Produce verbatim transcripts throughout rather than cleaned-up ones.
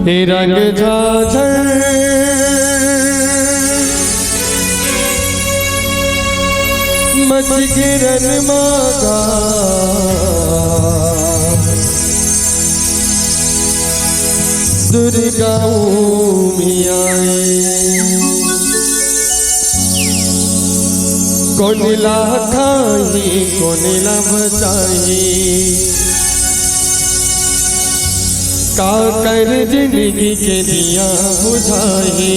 ए रंग झाझर मच गे रन मागा, दुर्गा ओमी आए। कोन ला खाही, कोन ला बचाही, काकर जिनगी के दिया बुझाही।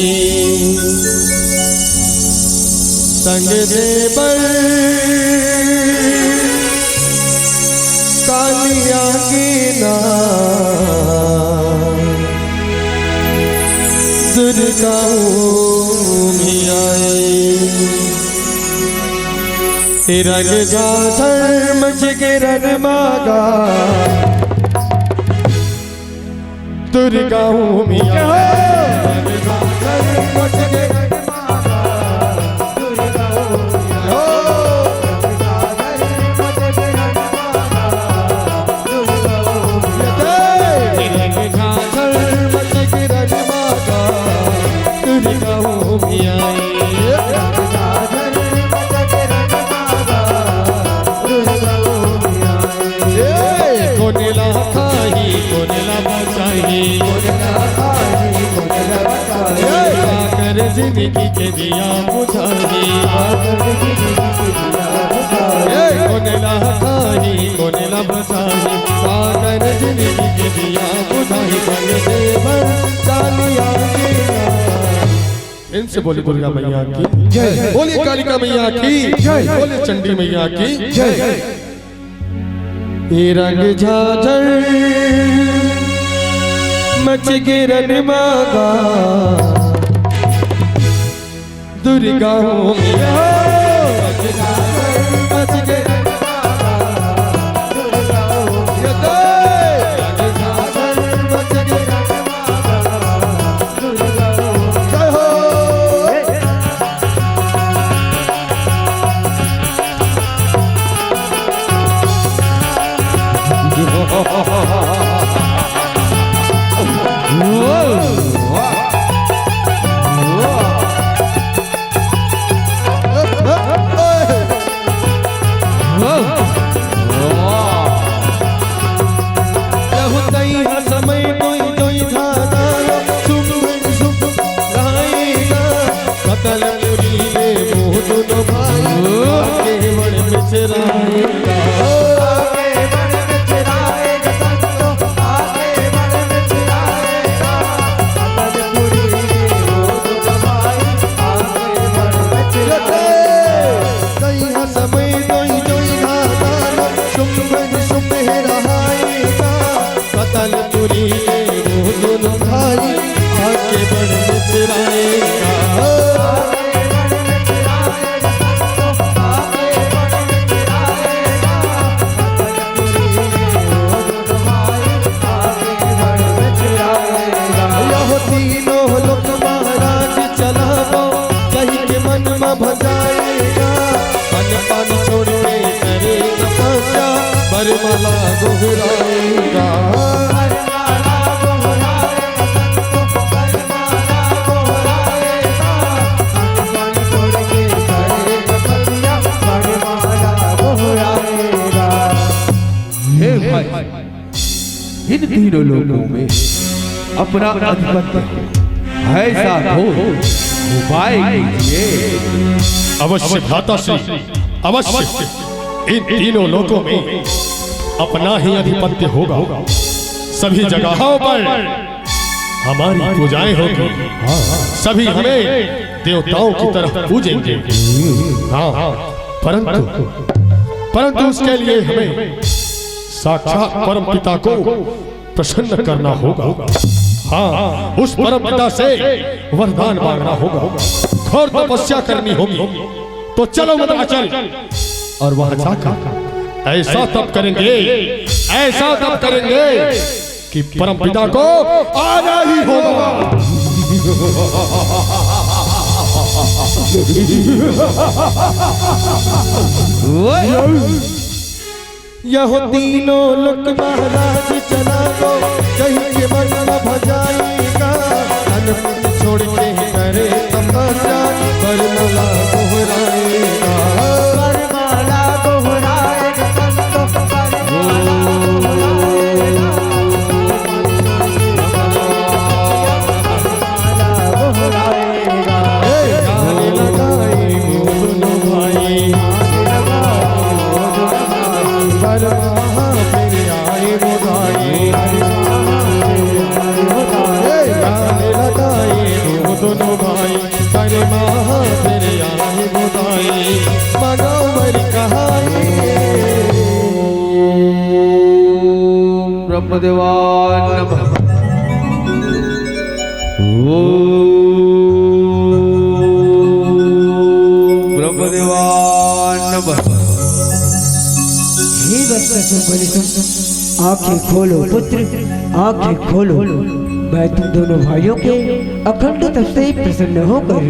संग दे बर कालिया के ना, दुर्गा ओमी आए। ए रंग झाझर मच गे रन मागा, दुर्गा ओमी आए। कोन ला खाही, कोन ला बचाही, काकर जिनगी के दिया बुझाही। कोन ला खाही, कोन ला बचाही, काकर जिनगी के दिया बुझाही। संग दे बर कालिया के ना। इनसे बोली दुर्गा मैया की जय। बोली कालिका मैया की जय। बोली चंडी मैया की जय। ए रंग झाझर मच गे रन मागा, दुर्गा ओमी आए। जय हो। यहू तइहा समय दोई दोई धारा, शुभ शुभ रहिगा। पतलपुरी ले मुँह दुनो भाई, आके बड़ मिचराएगा। तइहा समय दोई दोई धारा, शुभ शुभ रहिगा। पतलपुरी ले मुँह दुनो भाई, आके बड़ मिचराएगा। यहू तीनों लोक महाराज चलावो, कहि के मन म भजाएगा। अन्न पानी छोड़ के करे तपस्या, वरमाला गोहराएगा। हे भाई, इन तीनों लोकों में अपना आधिपत्य हो, ऐसा हो उपाय कीजिए। अवश्य भ्राता श्री, अवश्य। इन तीनों लोकों में अपना ही आधिपत्य होगा। सभी जगहों पर हमारी पूजाएं होंगी। सभी हमें देवताओं की तरह पूजेंगे। हाँ, परंतु, परंतु उसके लिए हमें साक्षात परम पिता को प्रसन्न करना होगा। हाँ, उस परम पिता से वरदान मांगना होगा, घोर तपस्या करनी होगी। तो चलो मंदराचल, और वहां जाकर ऐसा तप करेंगे, ऐसा तप करेंगे कि परम पिता को आना ही होगा। यहू तीनों लोक महाराज चलावो, कहि के मन न भजाई। ब्रह्मदेवाय नमः। ओम ब्रह्मदेवाय नमः। हे वत्स सुंभनिसुंभ, आंखें खोलो पुत्र, आंखें खोलो। मैं तुम दोनों भाइयों के अखंड तप से प्रसन्न होकर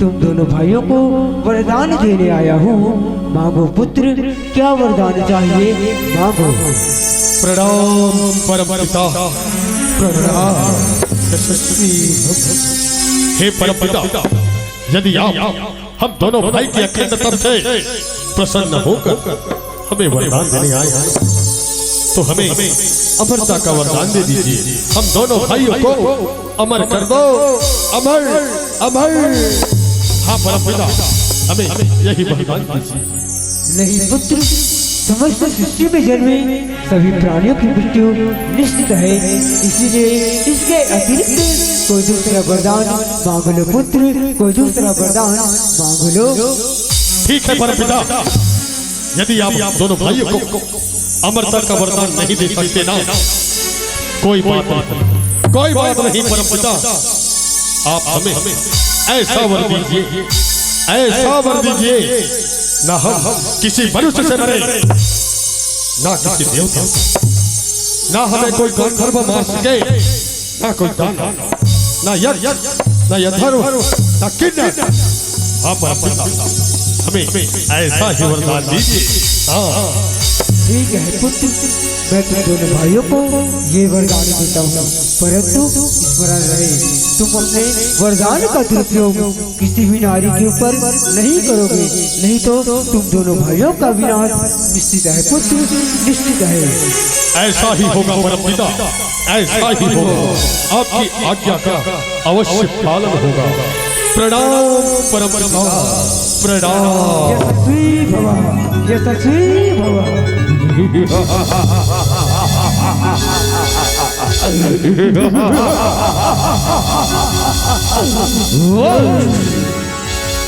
तुम दोनों भाइयों को वरदान देने आया हूँ। मांगो पुत्र, क्या वरदान चाहिए, मांगो। प्रणाम परम पिता, प्रणाम। यशस्वी भव। हे परम पिता, यदि आप हम दोनों भाई के अखंड तप से प्रसन्न होकर हमें वरदान देने आए हैं, तो हमें अमरता का वरदान दे दीजिए। हम दोनों भाइयों को अमर कर दो, अमर, अमर। हाँ परम पिता, हमें यही वरदान दीजिए। नहीं पुत्र, समस्त सृष्टि में जन्मे सभी प्राणियों की मृत्यु निश्चित है, इसीलिए इसके अतिरिक्त कोई दूसरा वरदान मांग लो पुत्र, कोई दूसरा वरदान मांग लो। ठीक है परम पिता, यदि आप दोनों भाइयों को अमरता का वरदान नहीं दे सकते ना, कोई बात नहीं, कोई बात नहीं परम पिता, आप हमें ऐसा वर दीजिए, ऐसा वर दीजिए, ना हम किसी मनुष्य से डरे, ना किसी देवता से, ना हमें कोई गंधर्व मार सके, ना कोई दानव, ना यक्ष, ना यंधर्व, ना किन्नर। हाँ परम पिता, हमें ऐसा ही वरदान दीजिए। हाँ। ठीक है पुत्र, मैं तुम दोनों भाइयों को ये वरदान देता हूँ, परंतु स्मरण रहे, तुम अपने वरदान का दुरुपयोग किसी भी नारी के ऊपर नहीं करोगे, नहीं तो तुम दोनों भाइयों का विनाश निश्चित है पुत्र, निश्चित है। ऐसा ही होगा परम पिता, ऐसा ही होगा। आपकी आज्ञा का अवश्य पालन होगा। प्रणाम परम पिता, प्रणाम। यशस्वी भव, यशस्वी भव।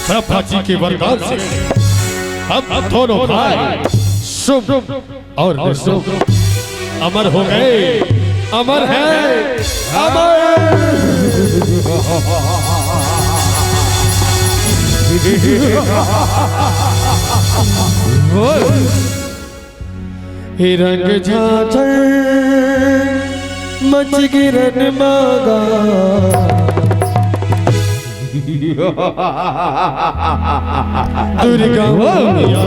ब्रह्मा जी के वरदान से हम दोनों भाई शुभ और निशुभ अमर हो गए, अमर है, अमर। हे रंग झांझर मच गिरन मागा। दुर्गा मैया।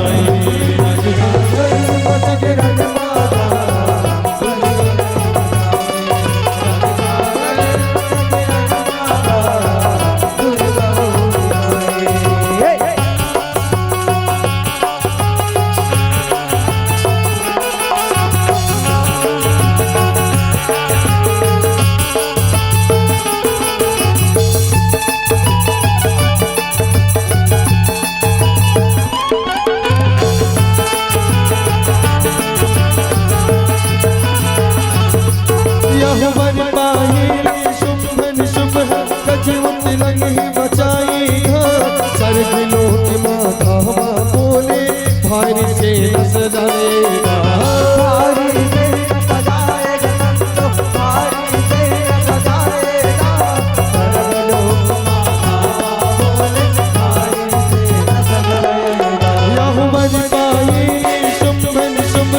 यह वर पाए ले शुंभन शुंभ, गज उतरंग ही मचाएगा। सर्ग लोक माता माँ बोले, भारी से न सजाएगा। भारी से न सजाएगा, संतो, भारी से न सजाएगा। सर्ग लोक माता माँ बोले, भारी से न सजाएगा। यह वर पाए ले शुंभन शुंभ,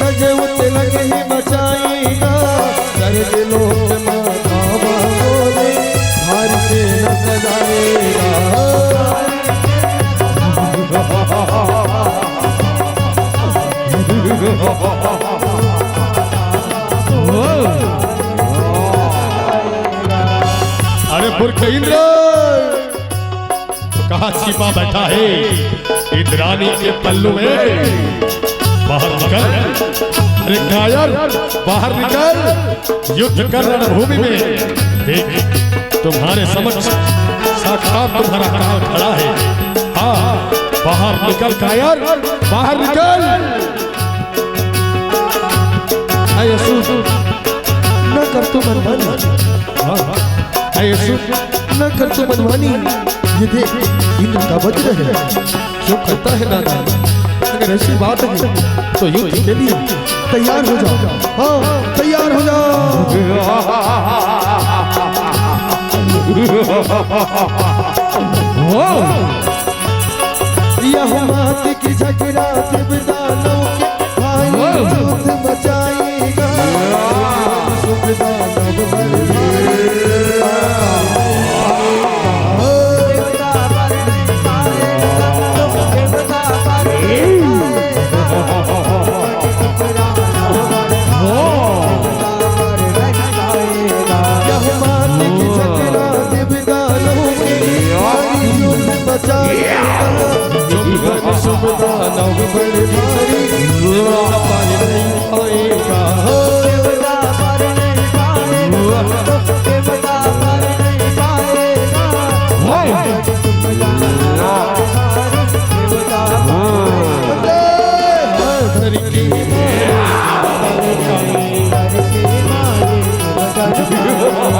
गज उतरंग ही मचाएगा। सर्ग लोक माता माँ बोले, भारी से न सजाएगा। अरे मूर्ख इंद्र, कहाँ छिपा बैठा है इंद्राणी के पल्लू में? बाहर निकल। अरे कायर, बाहर निकल, युद्ध कर रणभूमि में। देख, तुम्हारे समक्ष साक्षात तुम्हारा काल खड़ा है। हाँ, बाहर निकल कायर, बाहर निकल। ऐ असुर, न कर तू मनमानी। हाँ, ऐ असुर, न कर तू मनमानी। ये देख, इंद्र का वज्र है, जो करता है नादानी। अगर ऐसी बात है, तो युद्ध के लिए तैयार हो जाओ। हाँ, तैयार हो जाओ। यह मात की झगड़ा देवदानों के भाई, युद्ध मचाएगा। सुख दानव बल भारी।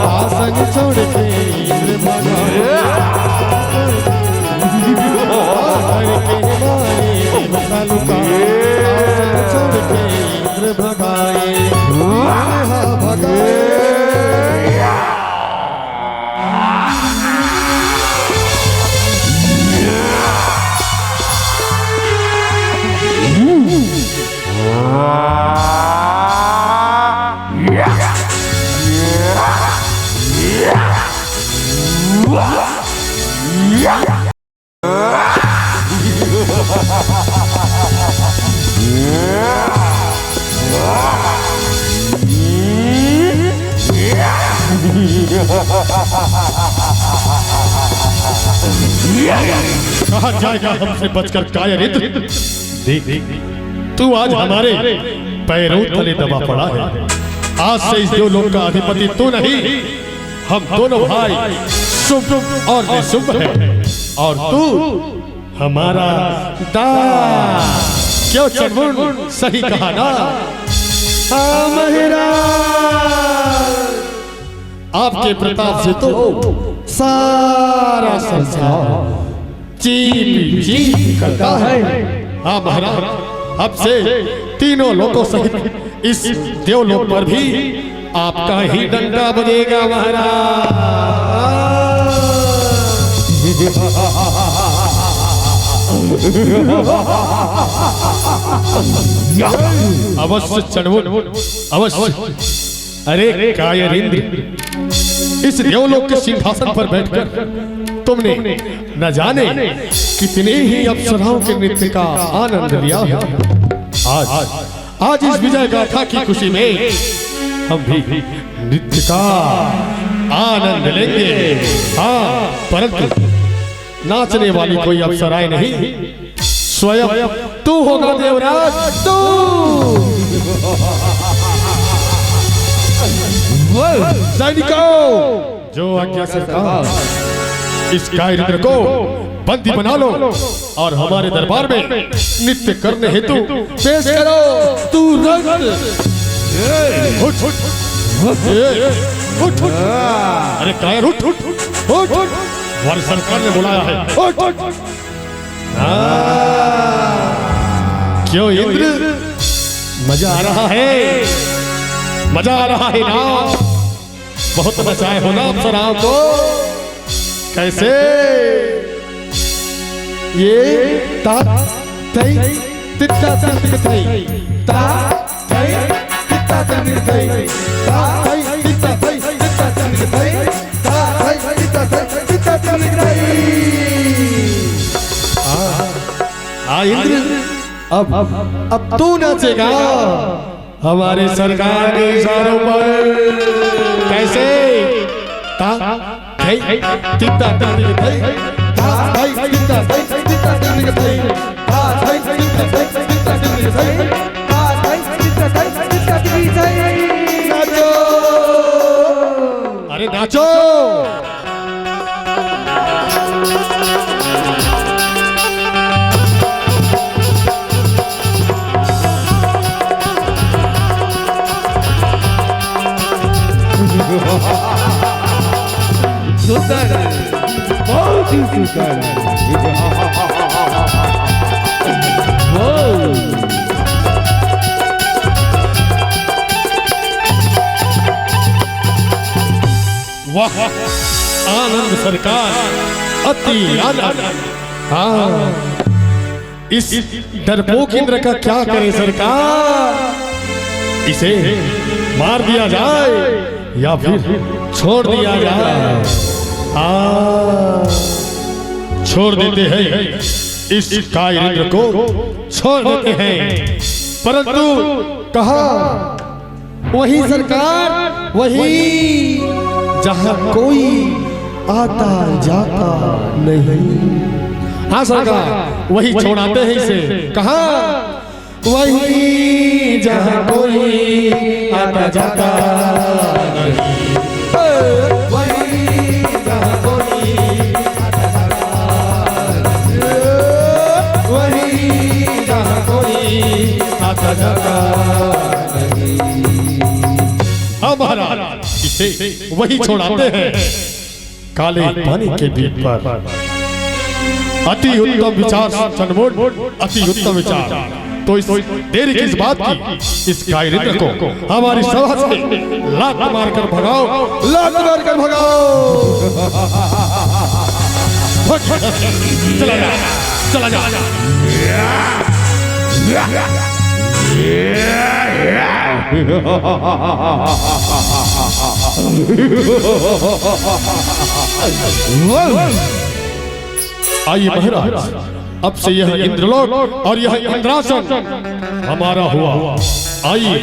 आसन छोड़ के इंद्र भगाए। हर के मारे देवता लुका। आसन छोड़ के इंद्र भगाए। हाँ, भगाए। कहा जाएगा हमसे बचकर कायर इंद्र। देख, तू आज हमारे पैरों तले दबा पड़ा है। आज से इस देवलोक का अधिपति तू नहीं, हम दोनों भाई शुभ और निशुभ हैं। और तू हमारा दा। क्यों चंद्रमुन, सही कहा ना? हाँ महाराज, आपके प्रताप से तो सारा संसार चीं चीं करता है। हाँ महाराज, अब से तीनों लोकों सहित इस देवलोक पर भी आपका ही डंका बजेगा महाराज। अवश्य चंद्रमुन, अवश्य। अरे कायर इंद्र, इस देवलोक के सिंहासन पर बैठकर तुमने न जाने कितने ही अप्सराओं के नृत्य का आनंद लिया है। आज, आज इस विजय गाथा की खुशी में हम भी नृत्य का आनंद लेंगे। हाँ, परंतु नाचने वाली कोई अप्सराएं नहीं, स्वयं तू होगा देवराज, तू। सैनिकों, जो आज्ञा सरकार, इस कायर इंद्र को बंदी बना लो और हमारे दरबार में नृत्य करने हेतु पेश करो। तू रक्त। उठ, उठ। ए, उठ, उठ। अरे कायर, उठ, उठ, उठ। हमारे सरकार ने बुलाया है। उठ, उठ। हाँ। क्यों इंद्र, मजा आ रहा है? मजा आ रहा है ना? बहुत नचाए हो ना अप्सराओं को। कैसे? ये ता, तई, तित्ता, तित्त, तई। ता, तई, तित्ता, तित्त, तई। ता, तई, तित्ता, तई, तित्ता, तित्त, तई। ता, तई, तित्ता, तई, तित्ता, तित्त, तई। हाँ, हाँ इंद्र, अब, अब तू नाचेगा। हमारे सरकार के इशारों पर। कैसे? ता, थई, तित्ता, तित्त, तई। ता, थई, तित्ता, थई, तित्ता, तित्त, तई। ता, थई, तित्ता, थई, तित्ता, तित्त, तई। ता, थई, तित्ता, थई, तित्ता, तित्त, तई। नाचो। अरे नाचो। सुंदर, बहुत ही सुंदर। वाह। वाह, आनंद सरकार, अति आनंद। हाँ, इस डरपोक इंद्र का क्या करें सरकार, इसे मार दिया जाए या फिर छोड़ दिया जाए। हाँ, छोड़ देते हैं, इस कायर इंद्र को छोड़ देते हैं। परंतु कहा, वही सरकार, वही जहाँ कोई आता जाता नहीं। हाँ सरकार, वही छोड़ाते हैं इसे। कहाँ? वही जहाँ कोई आता जाता नहीं। वही जहाँ कोई आता जाता नहीं। वही जहाँ कोई आता जाता नहीं। हाँ महाराज, इसे वही छोड़ाते हैं। काले पानी के बीच पर अति उत्तम विचार, चंद्रमोहन, अति उत्तम विचार। तो इस देरी किस बात की? इस कायर इंद्र को हमारी सभा से लात मारकर भगाओ, लात मारकर भगाओ। भाग, चला जा, चला जा। आइए महाराज, अब से यह इंद्रलोक और यह इंद्रासन हमारा हुआ। आइए,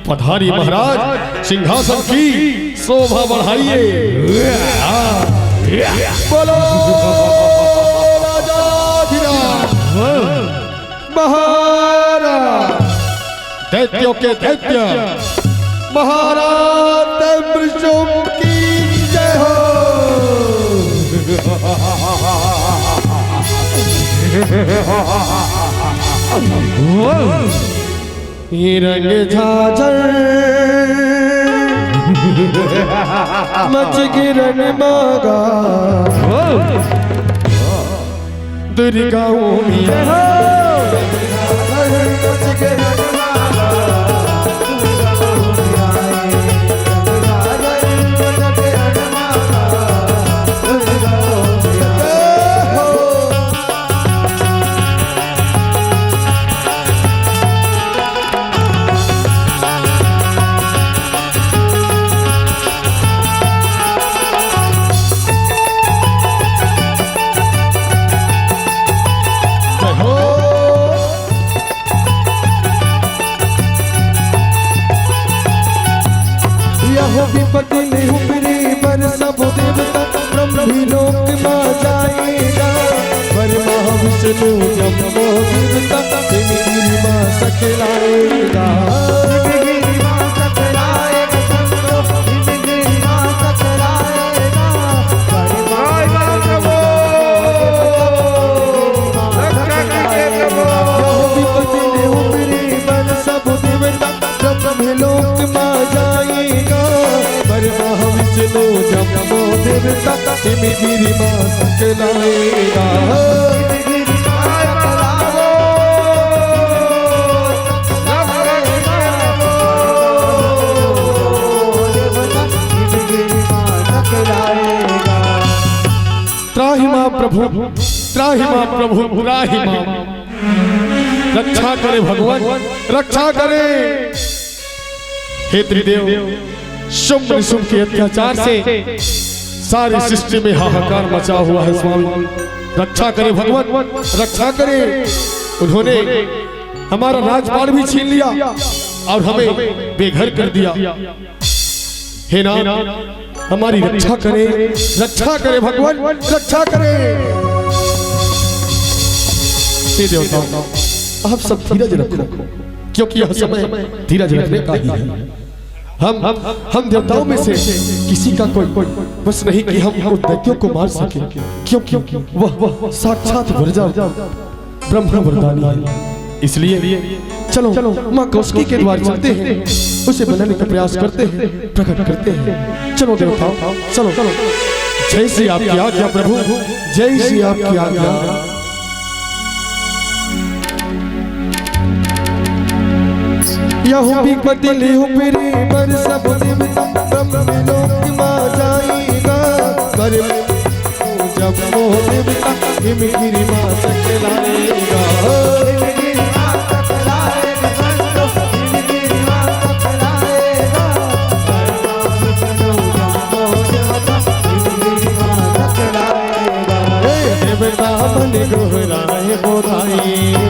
पधारिए महाराज, सिंहासन की शोभा बढ़ाइए। बोलो राजाधिराज महाराज, दैत्यों के दैत्य महाराज दैत्यशुंभ की जय हो। ये रंग झाझर मच गिरन मागा। दुर्गा ओमी। यह विपति निहुपरी पर सब देवता ब्रह्म लोक मा जाएगा। ब्रह्मा विष्णु जम्बो देवता तिम गिरि मा सकलाएगा। सब देवता ब्रह्म लोक मा जाएगा। ब्रह्मा विष्णु जम्बो देवता तिम गिरि मा सकलाएगा। त्राहि मां प्रभु, त्राहि मां प्रभु, त्राहि मां। रक्षा करे भगवान, रक्षा करे। हे त्रिदेव, शुंभ निशुंभ के अत्याचार से सारी सृष्टि में हाहाकार मचा हुआ है स्वामी। रक्षा करे भगवान, रक्षा करे। उन्होंने हमारा राजपाट भी छीन लिया और हमें बेघर कर दिया। हे नाथ, हमारी रक्षा करे, रक्षा करे भगवान, रक्षा करे। हे देवताओं, आप सब धीरज रखो, क्योंकि यह समय धीरज रखने का ही है। हम हम देवताओं में से किसी का कोई बस नहीं कि हम उन दैत्यों को मार सके, क्योंकि वह वह साक्षात वरजा ब्रह्म वरदानी है। इसलिए चलो, माँ कौशिकी के द्वार चलते हैं, उसे बनाने का प्रयास करते हैं, प्रकट करते हैं। चलो देवताओं, चलो, चलो। जय श्री आपकी आज्ञा प्रभु, जय श्री आपकी आज्ञा। यहु विपति लिहु पीरी पर सब देवता ब्रह्म लोक मा जाई। हिमगिरी माँ सकलाएगा। हिमगिरी माँ सकलाएगा, संतो, हिमगिरी माँ सकलाएगा। हिमगिरी माँ सकलाएगा। हे देवता मन गोहराए बोधाई।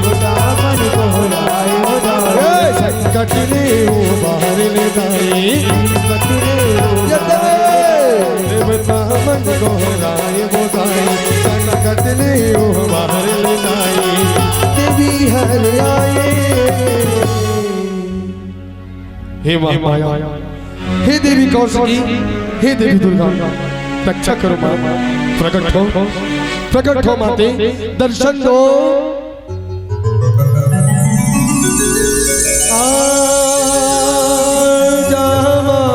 देवता मन गोहराए बोधाई। हे संकट ले उबार ले दाई। संकट ले उबार ले दाई। देवता मन गोहराए बोधाई। संकट ले उबार ले दाई। देवी हर आए। हे माँ माया, हे देवी कौशिकी, हे देवी दुर्गा, रक्षा करो माँ, प्रकट हो, प्रकट हो माते, दर्शन दो। आ जा माँ,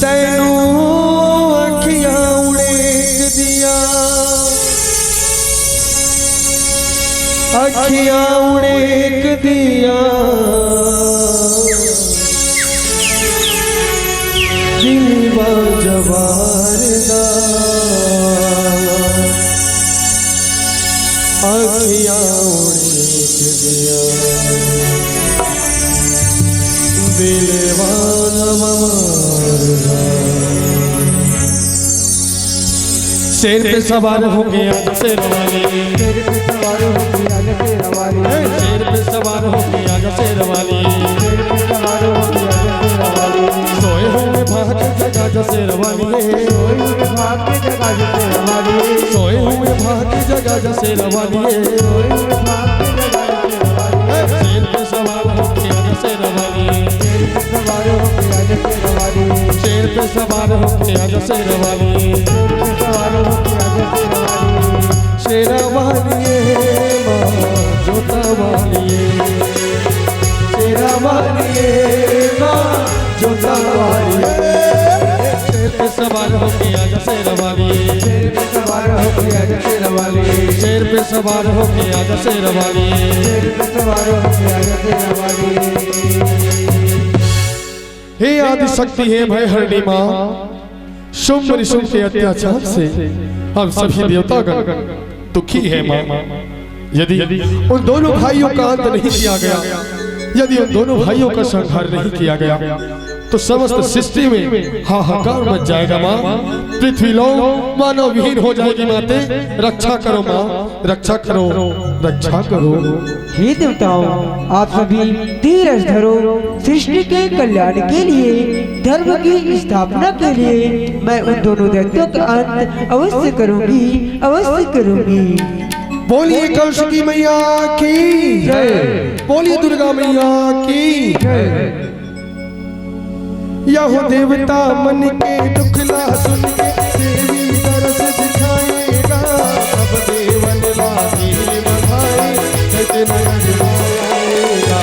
तैनू अखियां उड़ेक दिया, अखियां उड़ेक दिया, दिलवा जवार दा। अखियां उड़ेक दिया, दिलवा जवार दा। शेर पे सवार होके आजा शेर वाली। शेर पे सवार होके आजा शेर वाली। शेर पे सवार होके आजा शेर वाली। शेर पे सवार होके आजा शेर वाली। सोए हुए भाग जगा जा शेर वाली। सोए हुए भाग जगा जा शेर वाली। शेर पे सवार होके आजा शेर वाली। शेर पे सवार होके आजा शेर वाली। शेर पे सवार होके आजा शेर वाली। शेर पे सवार होके आजा शेर वाली। शेरा वाली ए माँ, जोता वाली ए। शेरा वाली ए माँ, जोता वाली ए। शेर पे सवार होके आजा शेर वाली। शेर पे सवार होके आजा शेर वाली। शेर पे सवार होके आजा शेर वाली। शेर पे सवार होके आजा शेर वाली। हे आदि शक्ति, हे भय हरणी माँ, शुंभ निशुंभ के अत्याचार से हम सभी देवतागण दुखी है माँ। यदि उन दोनों भाइयों का अंत नहीं किया गया, यदि उन दोनों भाइयों का संहार नहीं किया गया, तो समस्त सृष्टि में हाहाकार मच जाएगा माँ। पृथ्वी लोक मानव विहीन हो जाएगी माते। रक्षा करो माँ, रक्षा करो, रक्षा करो। हे देवताओं, आप सभी धीरज धरो। सृष्टि के कल्याण के लिए, धर्म की स्थापना के लिए मैं उन दोनों दैत्यों का अंत अवश्य करूंगी, अवश्य करूंगी। बोलिए कौशिकी मैया की जय। बोलिए दुर्गा मैया की जय। यहु देवता मन के दुख ला सुन के देवी दरस दिखाएगा। सब देवन ला दिल बधाए, सजन नजर आएगा।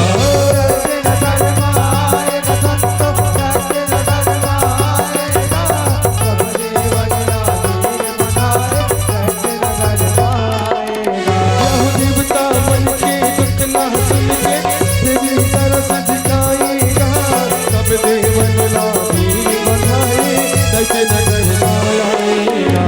यहु देवता मन के दुख ला सुन के देवी दरस दिखाएगा। सब देवन ला दिल बधाए, सजन नजर आएगा।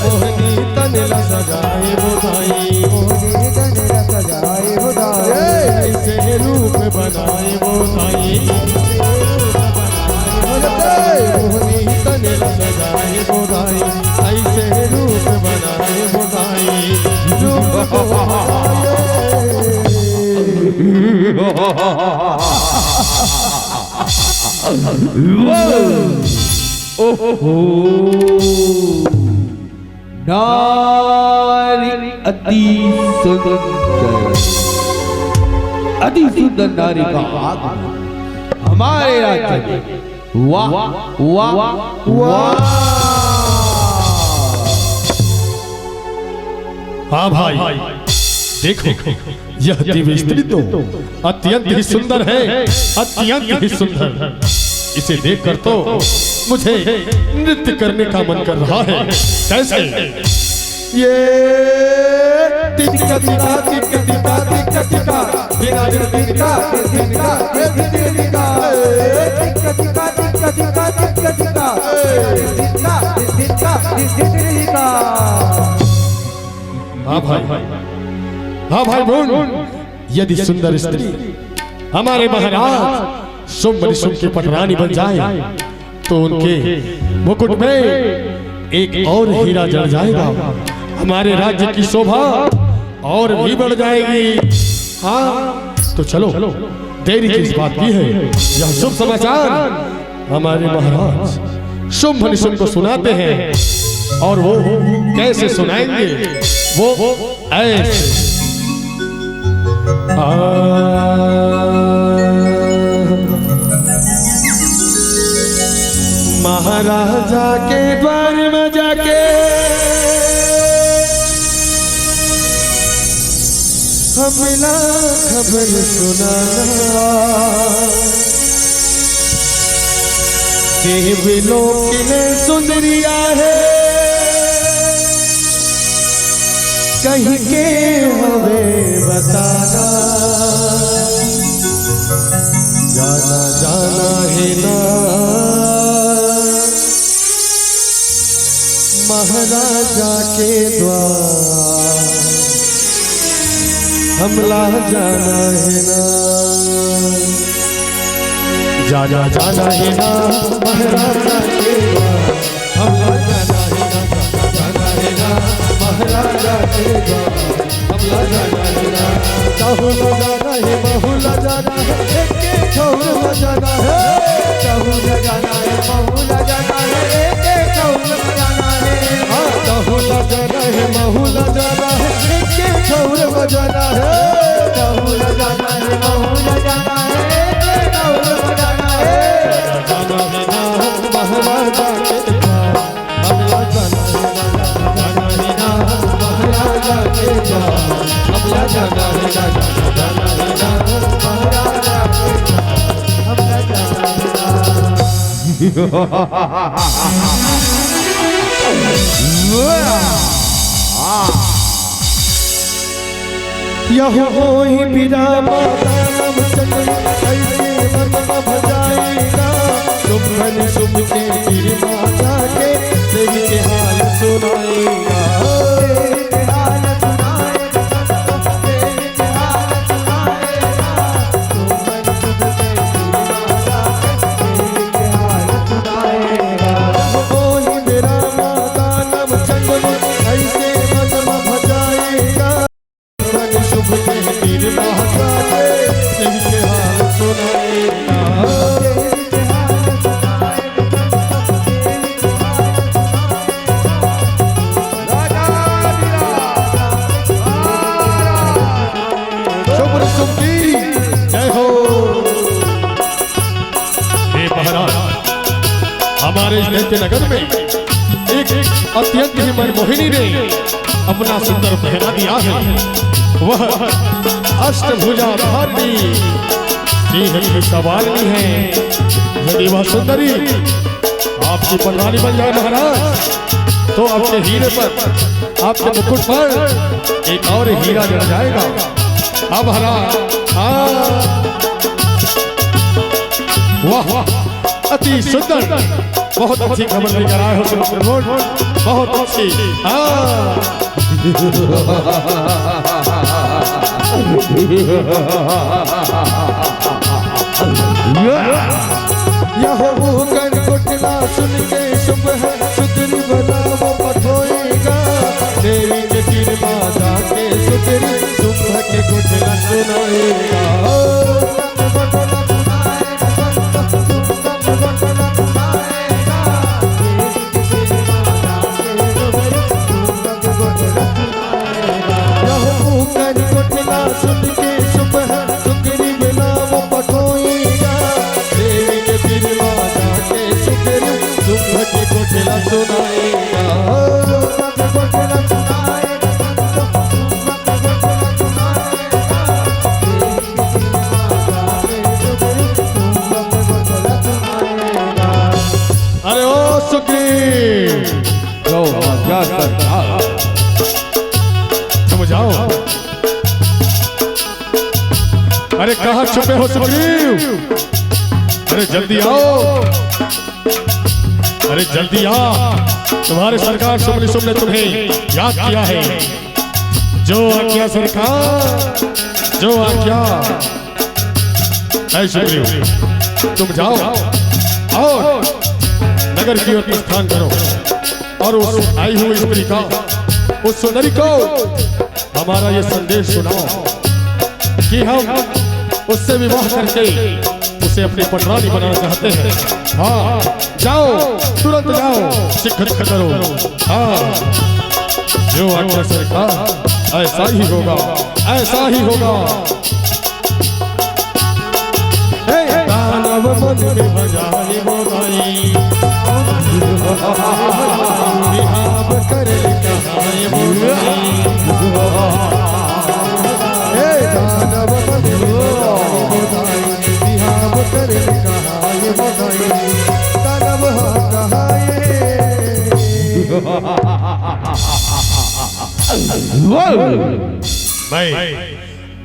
मोहनी तन ला सजाए बोधाई। मोहनी तन ला सजाए बोधाई। ऐसे रूप बनाए बोधाई। मोहनी तन ला सजाए बोधाई। ऐसे रूप बनाए बोधाई। रूप बनाए। ओहो। नारी अति सुंदर, अति सुंदर नारी का आगमन हमारे राज्य में। वाह, वाह, वाह। हाँ भाई, देखो, यह दिव्य स्त्री तो अत्यंत ही सुंदर है, अत्यंत ही सुंदर। इसे देखकर तो मुझे नृत्य करने का मन कर रहा है। कैसे? ये टिक टिका, टिक टिका, टिक टिका, बिना बिन टिका, टिक टिका, ए टिक टिका, ए टिक टिका, टिक टिका, टिक टिका, ए टिक टिका, टिक टिका, टिक टिका। हाँ भाई, हाँ भाई बोल। यदि सुंदर स्त्री हमारे महाराज शुंभ निशुंभ की पटरानी बन जाए, तो उनके मुकुट में एक और हीरा जड़ जाएगा। हमारे राज्य की शोभा और भी बढ़ जाएगी। हाँ, तो चलो, देरी किस बात की है? यह शुभ समाचार हमारे महाराज शुंभ निशुंभ को सुनाते हैं। और वो कैसे सुनाएंगे? वो ऐसे। आ, महाराजा के द्वार में जाके हमला खबर सुनाना। देवलोक में सुंदरिया है, कहीं के हवे बताना। जाना, जाना है ना महाराजा के द्वार, हमला जाना है ना। जाना, जाना है ना महाराजा के द्वार, हमला जाना है ना, जाना, जाना है ना महाराजा के द्वार, हमला जाना है ना। चाहू न जाना है, महू ला जाना है, एक एक ठौर में जाना है। चाहू न जाना है, महू ला जाना है, एक एक ठौर में जाना है। हाँ, चाहू न जाना है, महू ला जाना है, एक एक ठौर में जाना है। चाहू न जाना है, महू ला जाना है, एक एक ठौर में जाना है। जाना है ना महाराजा के द्वार, हमला जाना है ना, जाना है ना महाराजा के द्वार, हमला जाना है ना, जाना है ना महाराजा के द्वार, हमला जाना है ना। यह होई बिना माता रामचंद्र, ऐसे मन भजाएगा। शुंभ निशुंभ के गिर माता के, देवी के हाल सुनाएगा। यह होई बिना माता रामचंद्र, ऐसे मन भजाएगा। मन शुभ के गिर माता के, इनके हाल सुनाएगा। राजा धीराज, शुंभ निशुंभ की जय हो। हे महाराज, हमारे इस दैत्य नगर में एक अत्यंत ही मनमोहिनी ने अपना सुंदर पहना दिया है। वह अष्टभुजा धारिणी सिंह की सवारनी है। यदि वह सुंदरी आपकी पटरानी बन जाए महाराज, तो आपके हीरे पर, आपके मुकुट पर एक और हीरा जड़ जाएगा। अब हरा, हाँ। वाह, वाह, अति सुंदर, बहुत अच्छी खबर लेकर आए हो सुंदर, बहुत अच्छी। हाँ। यह मुहकन कोटला सुन के शुंभ है, सुंदरी बना वो पठोएगा। देवी के तीर बाजा के सुंदरी शुंभ के कोटला सुनाएगा। यह मुहकन कोटला सुन के शुंभ है, सुंदरी बना वो पठोएगा। देवी के तीर बाजा के सुंदरी शुंभ के कोटला सुनाएगा। अरे ओ सुग्रीव, गौ माता सरकार। अरे, कहाँ छुपे हो सुग्रीव? अरे, जल्दी आओ। अरे, जल्दी आ। तुम्हारे सरकार शुंभ निशुंभ ने तुम्हें याद किया है। जो आज्ञा सरकार, जो आज्ञा। ऐ सुग्रीव, तुम जाओ और नगर की ओर प्रस्थान करो और उस आई हुई स्त्री का, उस सुंदरी को हमारा ये संदेश सुनाओ कि हम उससे विवाह करके उसे अपनी पटरानी बनाना चाहते हैं। हाँ, जाओ, तुरंत जाओ, शीघ्र करो। हाँ, जो आज्ञा सरकार, ऐसा ही होगा, ऐसा ही होगा। हे दानव मन में भजाई मोदाई, बिहाव करे कहाय मोदाई। हे दानव मन में भजाई मोदाई, बिहाव करे कहाय मोदाई। दानव हा कहाय। मैं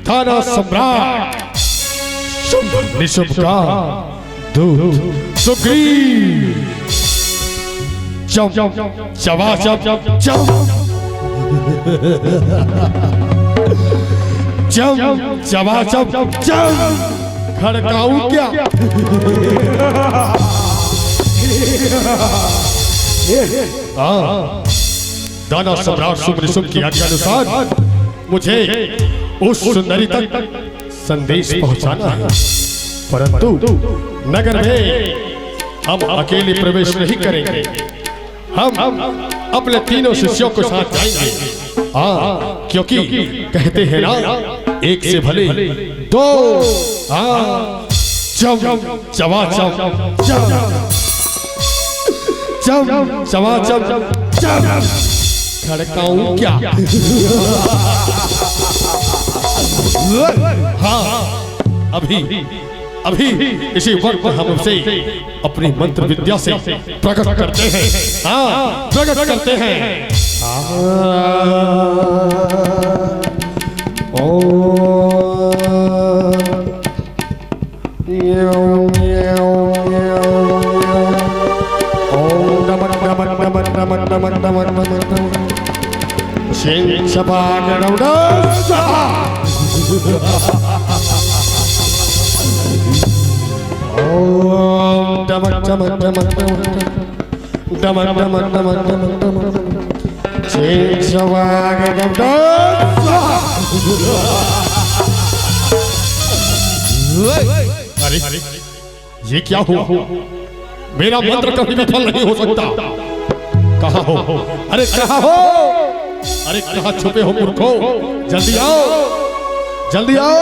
दानव सम्राट शुंभ निशुंभ का दूत सुग्रीव। चम, चबा चम, चम। चम, चबा चम, चम। खड़काऊं क्या? हाँ। दानव सम्राट शुंभ निशुंभ की आज्ञा अनुसार मुझे उस सुंदरी तक संदेश पहुंचाना है, परंतु नगर में हम अकेले प्रवेश नहीं करेंगे। हम अपने तीनों शिष्यों के साथ जाएंगे। हाँ, क्योंकि कहते हैं ना, एक से भले दो। हाँ, चम, चबा चम, चम। चम, चबा चम, चम। खड़काऊं क्या? हाँ, अभी, अभी इसी वक्त हम उसे अपनी मंत्र विद्या से प्रकट करते हैं। हाँ, प्रकट करते हैं। हाँ। ओम। ओम नमः नमः नमः नमः नमः नमः नमः। शिंशपागणौडा स्वाहा। ओम नमः नमः नमः नमः। डमक, डमक, डमक, डमक, डमक। शेषवागदम, डम। अरे, ये क्या हुआ? मेरा मंत्र कभी विफल नहीं हो सकता। कहाँ हो? अरे, कहाँ हो? अरे, कहाँ छुपे हो मूर्खो? जल्दी आओ, जल्दी आओ।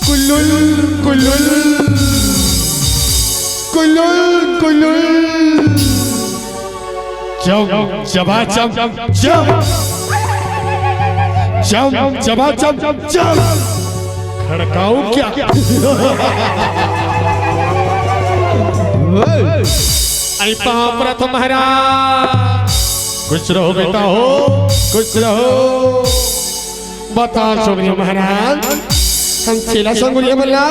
कुलुल, कुलुल, कुलुल, कुलुल। चम, चबा चम, चम। चम, चबा चम, चम। खड़काऊं क्या? अरे पाँव परत हो महाराज, खुश रहो बेटा हो, खुश रहो। बताओ सुग्रीव महाराज, हम चेला संगुरिया बल्ला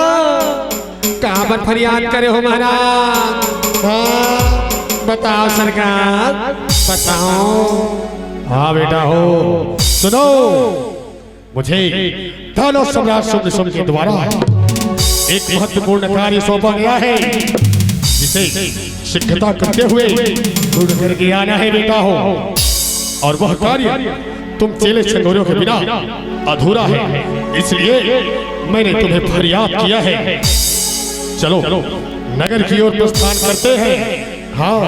काबर फरियाद करे हो महाराज? हाँ, बताओ सरकार, बताओ। हाँ बेटा हो, सुनो, मुझे दानव सम्राट शुंभ निशुंभ के द्वारा एक महत्वपूर्ण कार्य सौंपा गया है, जिसे प्रतिबद्धता करते हुए दृढ़ करके आना है बेटा हो। और वह कार्य तुम चेले चंगोरों के बिना अधूरा है, इसलिए मैंने तुम्हें फरियाद किया है। चलो, नगर की ओर प्रस्थान करते हैं। हाँ,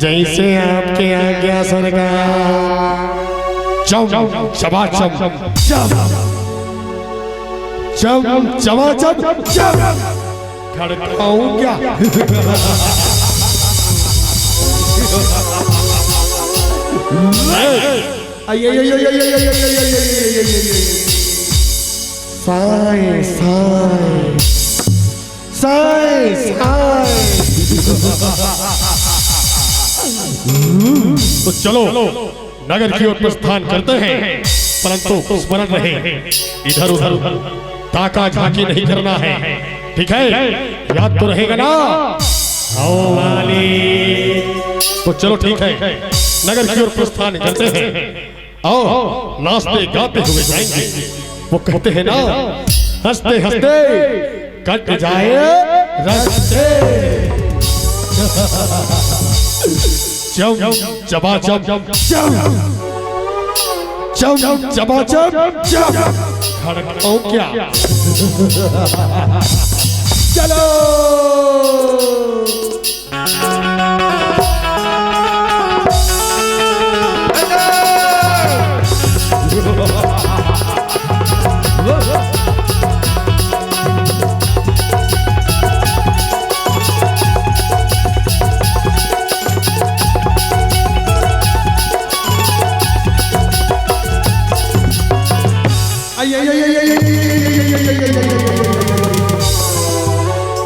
जैसे आपकी आज्ञा सरकार। चम चमाचम चम, चम चमाचम चम। खड़काऊं क्या? साए, साए, साए, साए। तो चलो, नगर की ओर प्रस्थान करते हैं, परंतु स्मरण रहे, इधर उधर ताका झांकी नहीं करना है, ठीक है? याद तो रहेगा ना? आओ वाली। तो चलो, ठीक है, नगर की ओर प्रस्थान करते हैं। आओ, नाचते गाते हुए जाएंगे। वो कहते हैं ना, हंसते हंसते कट जाए रस्ते। चम चमाचम चम, चम चमाचम चम। खड़काऊं क्या? चलो।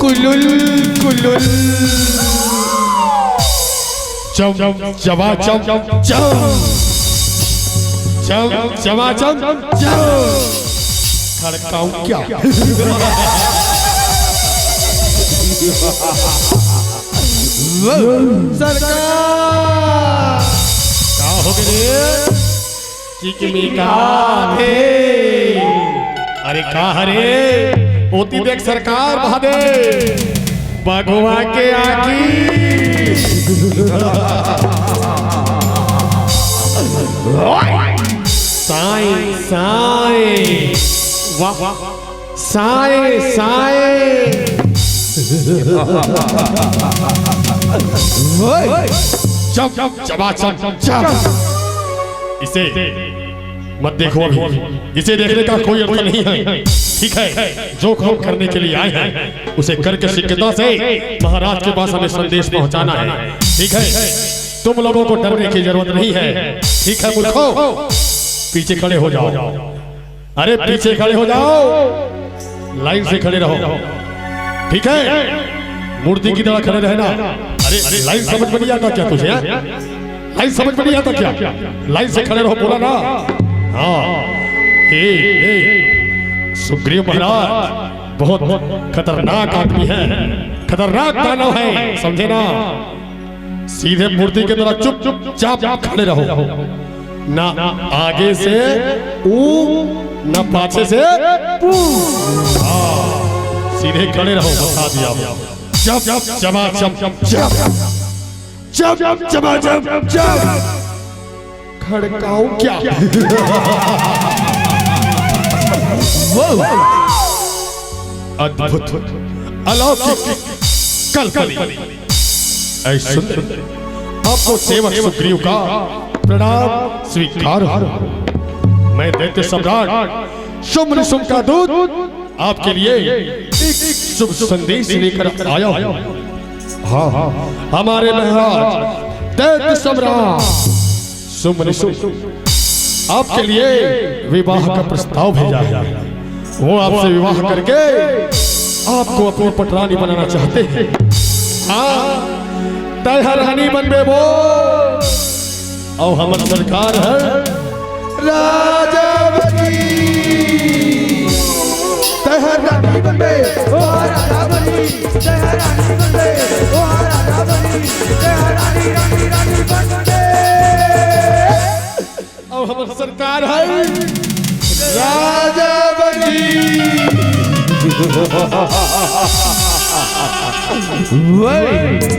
कुलुल कुलुल। चम चमाचम चम, चम चमाचम चम। खड़काऊं क्या? सरकार। का हो गए? चिकमिका थे। अरे का हरे? ओती देख सरकार, बहा दे बघवा के आँखी। साए, साए। वाह, वाह। साए, साए। चम चमाचम चम। इसे मत देखो अभी, इसे देखने का कोई अर्थ नहीं है। ठीक है, जो काम करने के लिए आए हैं, उसे करके शीघ्रता से महाराज के पास हमें संदेश पहुंचाना है। ठीक है, तुम लोगों को डरने की जरूरत नहीं है। ठीक है मूर्खों, पीछे खड़े हो जाओ। अरे पीछे खड़े हो जाओ, लाइन से खड़े रहो। ठीक है, मूर्ति की तरह खड़े रहना। अरे लाइन समझ में नहीं आता क्या तुझे, हैं? लाइन समझ में नहीं आता क्या? लाइन से खड़े रहो, बोला ना। हाँ, हे, हे, सुग्रीव महाराज बहुत खतरनाक आदमी है, खतरनाक दानव है, समझे ना? सीधे मूर्ति की तरह चुप चुप चाप खड़े रहो, ना आगे से ऊ, ना पाछे से पू। हाँ, सीधे खड़े रहो, बता दिया। चम चमाचम चम, चम चमाचम चम। खड़काऊं क्या? अद्भुत, अलौकिक, कलकली। ऐ सुंदर, आपको सेवक सुग्रीव का प्रणाम स्वीकार हो। मैं दैत्य सम्राट शुंभ निशुंभ का दूत आपके लिए एक शुभ संदेश लेकर आया हूँ। हाँ, हाँ, हमारे महाराज दैत्य सम्राट शुंभ निशुंभ आपके लिए विवाह का प्रस्ताव भेजा है। वो आपसे विवाह करके आपको अपनी पटरानी बनाना चाहते हैं। हाँ, तय रानी बनबे वो। अउ हमर सरकार हर राजा बनी। तय हर रानी बनबे, ओ राजा बनी। तय हर रानी बनबे, ओ राजा बनी। तय हर रानी, रानी, रानी बनबे। अउ हमर सरकार हर राजा बनी।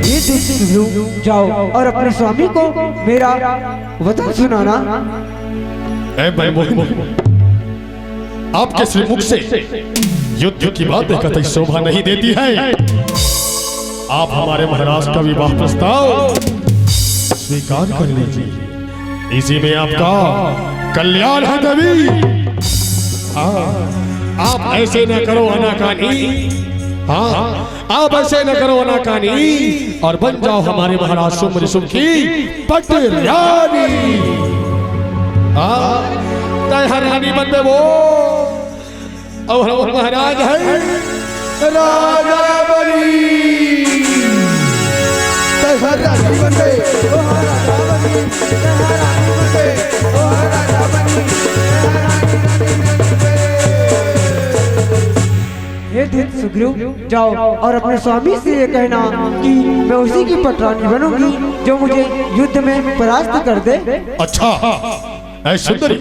ये दूत सुग्रीव, जाओ और अपने स्वामी को मेरा वचन सुनाना। ए मनमोहन, आपके श्रीमुख से युद्ध की बातें कतई शोभा नहीं देती है। आप हमारे महाराज का विवाह प्रस्ताव स्वीकार कर लीजिए, इसी में आपका कल्याण है देवी। हाँ, आप ऐसे न करो अनाकानी। हाँ, आप ऐसे न करो अनाकानी और बन जाओ हमारे महाराज शुंभ निशुंभ की पट रानी। हाँ, तय हर रानी बन दे वो। अब हम महाराज हैं राजा बनी। तय हर रानी बन दे, ओ हर राजा बनी, तय हर रानी बन दे, ओ हर राजा बनी। हे धृत सुग्रीव, जाओ और अपने स्वामी से ये कहना कि मैं उसी की पटरानी बनूंगी जो मुझे युद्ध में परास्त कर दे। अच्छा, ऐ सुंदरी,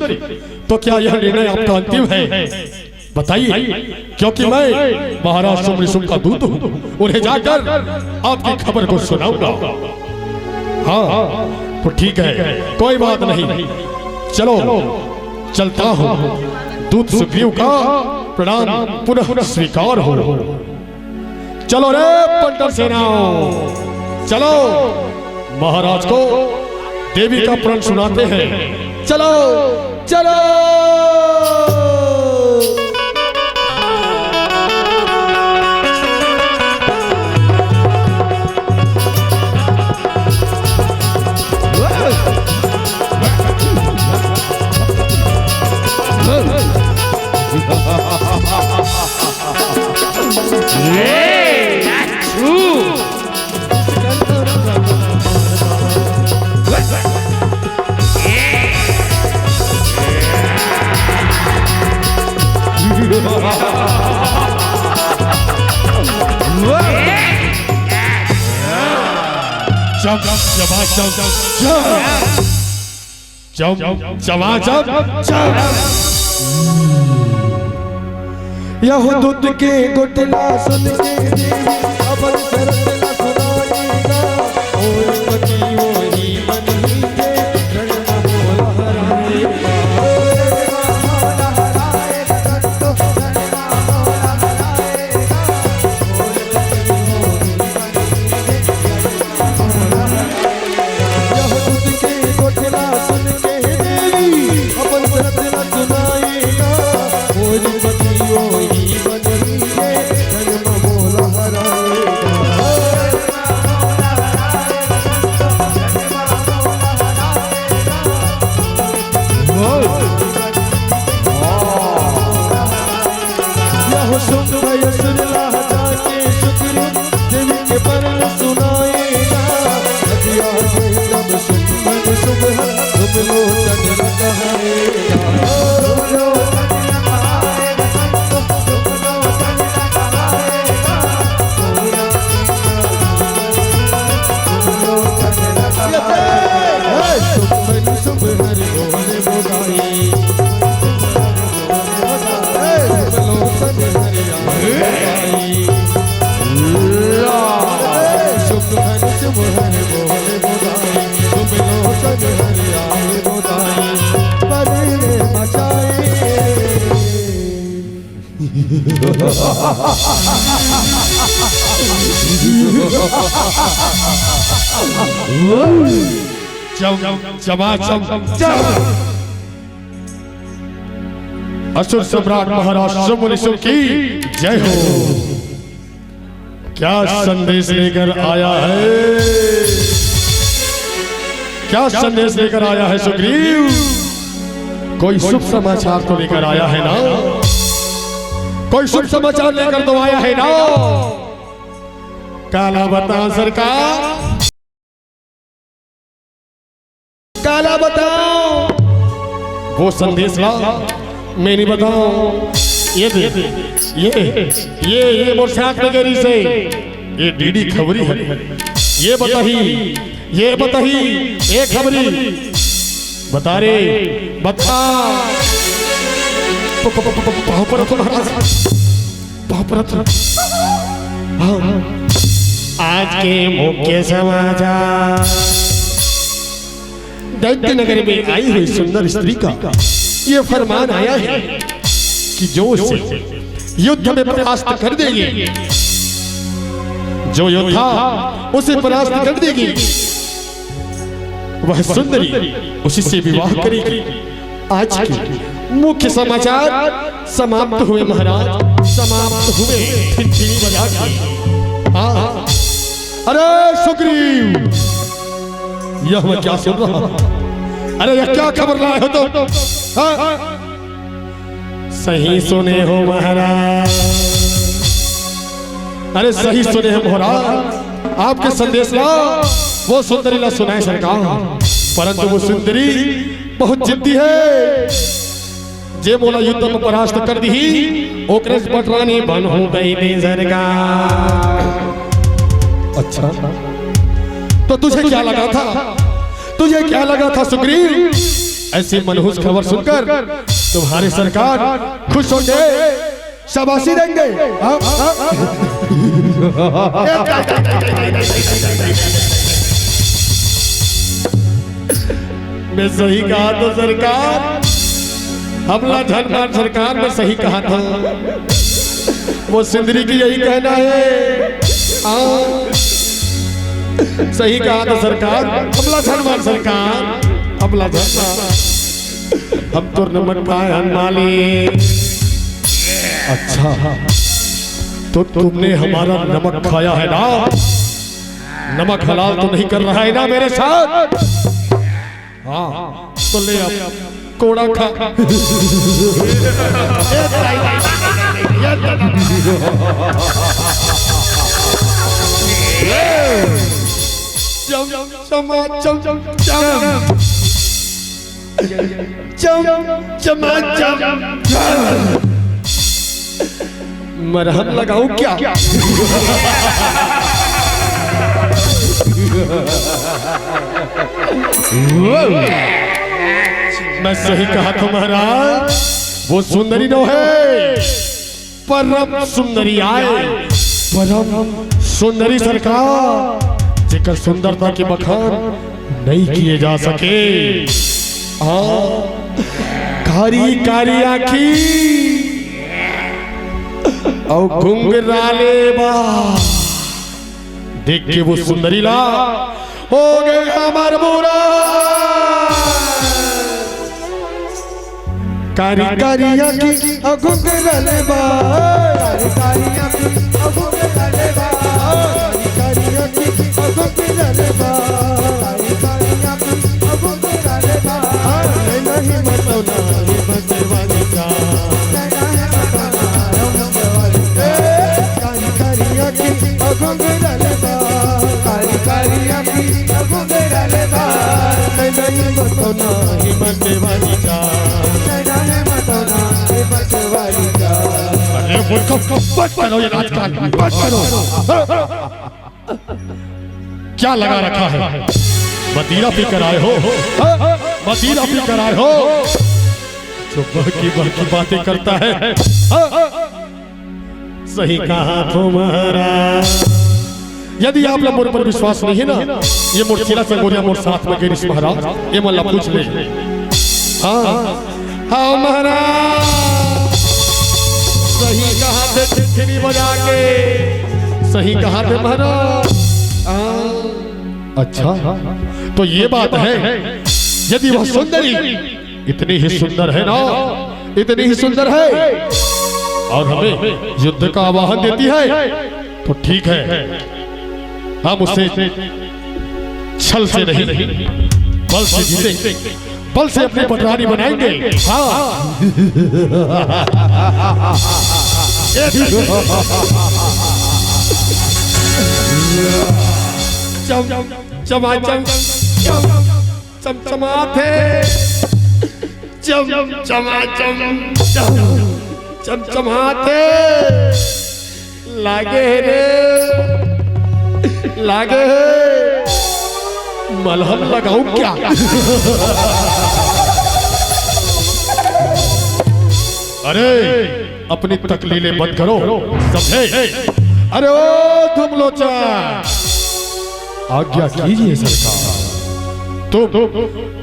तो क्या यह निर्णय आपका अंतिम है? बताइए, क्योंकि मैं महाराज शुंभ निशुंभ का दूत हूँ, उन्हें जाकर आपकी खबर को सुनाऊंगा। हाँ, तो ठीक है, कोई बात नहीं, चलो, चलता हूँ। दूत सुग्रीव का प्रणाम पुनः स्वीकार हो। चलो रे पंडर सेनाओ, चलो महाराज को देवी का प्रण सुनाते हैं। चलो, चलो। चम, चमा, चम, चम। चम, चमा, चम, चम। यह दूत के गोठला सुन के देवी अपन शरत ला सुनाएगा। और पति वही बन लीजे, जन्म मोला हराएगा। यह दूत के गोठला सुन के देवी अपन शरत ला सुनाएगा। मोर पति वही बन लीजे, जन्म मोला हराएगा। यह सुन भय सुन लहजा के सुग्रीव देवी के प्रण सुनाएगा। नदिया में जब सुमन सुबह सुमलोचन न कहाएगा। सुमन सुबह हरि बोल मोदाई। चम, चमा, चम, चम। असुर सम्राट महाराज शुंभ निशुंभ की जय हो। क्या संदेश लेकर आया है, क्या संदेश लेकर आया है सुग्रीव? कोई शुभ समाचार तो लेकर आया है ना? कोई शुभ समाचार लेकर तो आया है ना? काला बताओ सरकार। काला बताओ। वो संदेश ला, मैं नहीं बताओ। ये दे, ये, ये, ये मोर साथ में गरी से, ये डीडी खबरी है। ये बताही, ये बताही, ये खबरी। बता रे, बता। प-, प-, प-, प-, पाँव पर रखो महाराज, पाँव पर रखो। आज के मुख्य समाचार। दैत्य नगर में आई हुई सुंदर स्त्री का ये फरमान आया है कि जो उसे युद्ध में परास्त कर देगी, जो योद्धा उसे परास्त कर देगी, वह सुंदरी उसी से विवाह करेगी। आज के मुख्य समाचार समाप्त हुए महाराज, समाप्त हुए। फिर बजा के। हाँ। अरे सुग्रीव, यह मैं क्या सुन रहा हूँ? अरे यह क्या खबर लाए हो तुम? हाँ? सही सुने हो महाराज। अरे सही सुने हो महाराज, आपके संदेश ला वो सुंदरी ला सुनाए सरकार, परंतु वो सुंदरी बहुत जिद्दी है। जे मोला युद्ध में परास्त कर दी, ओकरे से पटरानी बन हो गई दी सरकार। अच्छा, तो तुझे क्या लगा था, तुझे क्या लगा था सुग्रीव? ऐसी मनहूस खबर सुनकर तुम्हारे सरकार खुश होंगे, शाबाशी देंगे। हाँ, हाँ। मैं सही कहा तो सरकार, हमला झन मान सरकार, मैं सही कहा था। वो सुंदरी की यही कहना है। हाँ। सही कहा तो सरकार, हमला झन मान सरकार, हमला झन मान। हम तो नमक खाए हन मालिक। अच्छा, तो तुमने हमारा नमक खाया है ना? नमक हलाल तो नहीं कर रहा है ना मेरे साथ? हाँ, तो ले अब कोड़ा खा। चम, चमा, चम, चम, चम। चम, चमा, चम, चम। मरहम लगाऊं क्या? मैं सही कहा था महाराज, वो सुंदरी नो है, परम सुंदरी आए, परम सुंदरी सरकार, जेकर सुंदरता के बखान नहीं किए जा सके। हाँ, कारी कारी आँखी अउ घुंघराले बाल देख के वो सुंदरी ला हो गए हमर बुरा। कारी कारी आँखी अउ घुंघराले बाल, कारी कारी आँखी अउ घुंघराले बाल, कारी कारी आँखी अउ घुंघराले बाल, कारी कारी आँखी अउ घुंघराले बाल। हाँ, नहीं मटोना रे बजवानी का, नहीं मटोना रे बजवानी का। कारी कारी आँखी अउ घुंघराले बाल, कारी कारी आँखी अउ घुंघराले बाल। नहीं मटोना रे बजवानी का, नहीं मटोना रे बजवानी का। अरे मूर्खों, बंद करो ये राजकाज, बंद करो। क्या लगा रखा है? मदीरा पी कर आए हो? हाँ? मदीरा पी कर आए हो? जो बहकी बहकी बातें करता है। हाँ? सही कहा तो महाराज। यदि आप ला मोर पर विश्वास नहीं है ना, ये मोर चेला संगोरिया मोर साथ में गिरीश महाराज, ये मन ला पूछ ले। हाँ, हाँ महाराज, सही कहा थे ठिठरी बजा के, सही कहा थे महाराज। हाँ। अच्छा, तो ये बात है, यदि वह सुंदरी इतनी ही सुंदर है ना, इतनी ही सुंदर है और हमें युद्ध का आह्वान देती है, तो ठीक है, हम उसे छल से नहीं, बल से जीतेंगे, बल से अपनी पटरानी बनाएंगे। हाँ। चम, चमाचम, चम, चमचमाथे, चम, चमाचम, चम, चमचमाथे। लागे हे रे, लागे हे। मलहम लगाऊं क्या? अरे, अपनी तकलीलें बंद करो, समझे? अरे ओ धूमलोचन, आज्ञा कीजिए सरकार। तुम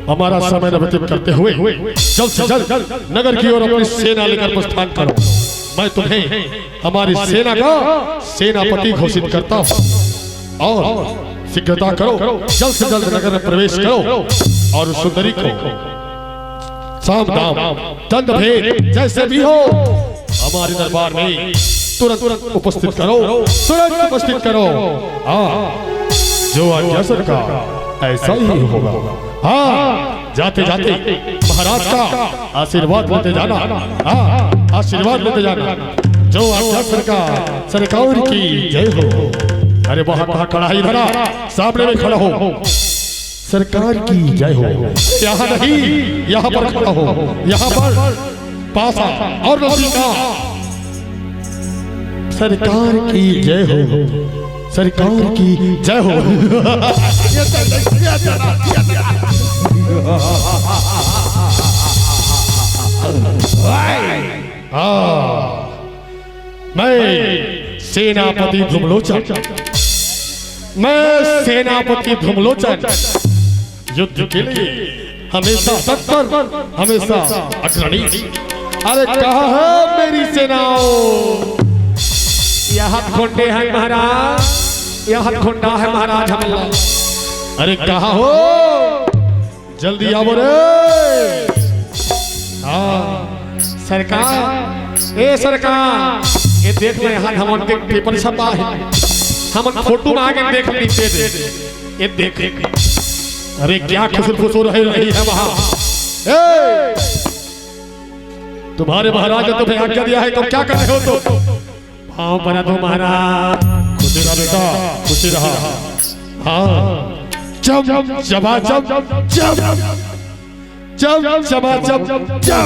हमारा समय न व्यतीत करते हुए जल्द से जल्द नगर की ओर अपनी सेना लेकर प्रस्थान करो। मैं तुम्हें हमारी सेना का सेनापति घोषित करता हूँ और शीघ्रता करो, जल्द से जल्द नगर में प्रवेश करो और उस सुंदरी को साम दाम दंड भेद जैसे भी हो हमारे दरबार में तुरंत उपस्थित करो, तुरंत उपस्थित करो। हाँ, जो आज्ञा सरकार, ऐसा ही होगा। हाँ, जाते जाते महाराज का आशीर्वाद लेते जाना। हाँ, आशीर्वाद लेते जाना। जो आज्ञा सरकार, सरकार की जय हो। अरे वहाँ कहाँ खड़ा है, इधर आ, सामने में खड़ा हो। सरकार की जय हो। यहाँ नहीं, यहाँ पर खड़ा हो, यहाँ पर पास आ और नजदीक आ। सरकार की जय हो, सरकार की जय हो। हाँ, मैं सेनापति धूमलोचन, मैं सेनापति धूमलोचन युद्ध के लिए हमेशा तत्पर, हमेशा अग्रणी। अरे कहाँ है मेरी सेनाओं? यहाँ खोंडे हैं महाराज, यहाँ खोंडा है महाराज हमला। अरे कहाँ हो? जल्दी आवो रे। हाँ, सरकार, ए सरकार, ये देख ना, यहाँ हमन के पेपर छपा है, हमन फोटो में आके देख ली, दे दे, ये देख। अरे क्या खुसुर फुसुर है रही है वहाँ। ए, तुम्हारे महाराज ने तुम्हें आज्ञा दिया है, तुम क्या कर रहे हो तुम? पाँव परा दो महाराज। खुशी रहा बेटा, खुशी रहा। हाँ, चम चमा चम चम, चम चमा चम चम।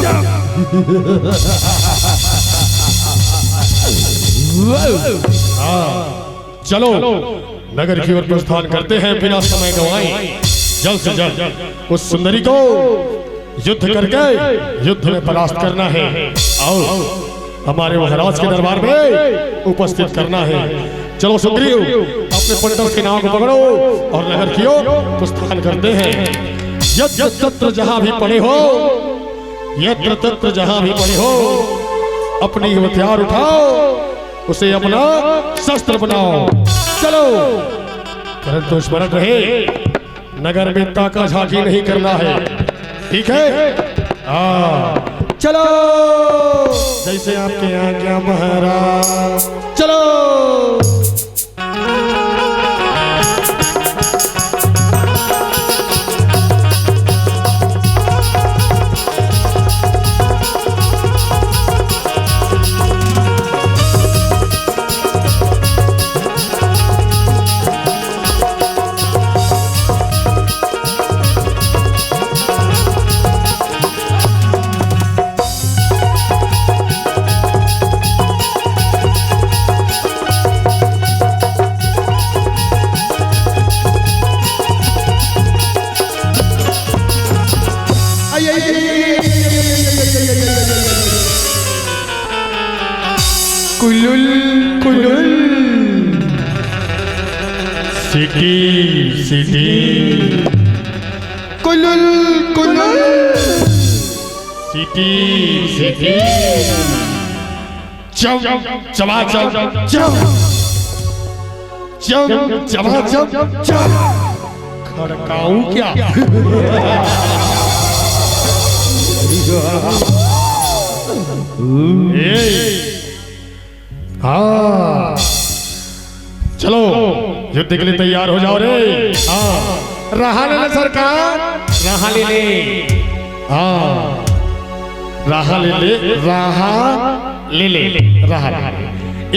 हाँ, चलो, नगर की ओर प्रस्थान करते हैं बिना समय गंवाए। जल्द से जल्द उस सुंदरी को युद्ध करके युद्ध में परास्त करना है। आओ, हमारे महाराज के दरबार में उपस्थित करना है। चलो सुग्रीव, अपने पंडस के नाव को पकड़ो और नगर की ओर प्रस्थान करते हैं। यत्र तत्र जहां भी पड़े हो, यत्र तत्र जहां भी पड़े हो, अपनी हथियार उठाओ, उसे अपना शस्त्र बनाओ। चलो, परंतु स्मरण रहे, नगर में ताका झांकी नहीं करना है, ठीक है? हाँ, चलो, जैसे आपके आज्ञा महाराज, चलो। कुलुल कुलुल, सिटी सिटी, कुलुल कुलुल, सिटी सिटी। चम चमा चम चम, चम चमा चम चम। खड़काऊं क्या? ए, हाँ, चलो, युद्ध के लिए तैयार हो जाओ रे। हाँ, रहा ले ले सरकार, रहा ले ले। हाँ, रहा ले ले, रहा ले ले, रहा ले ले।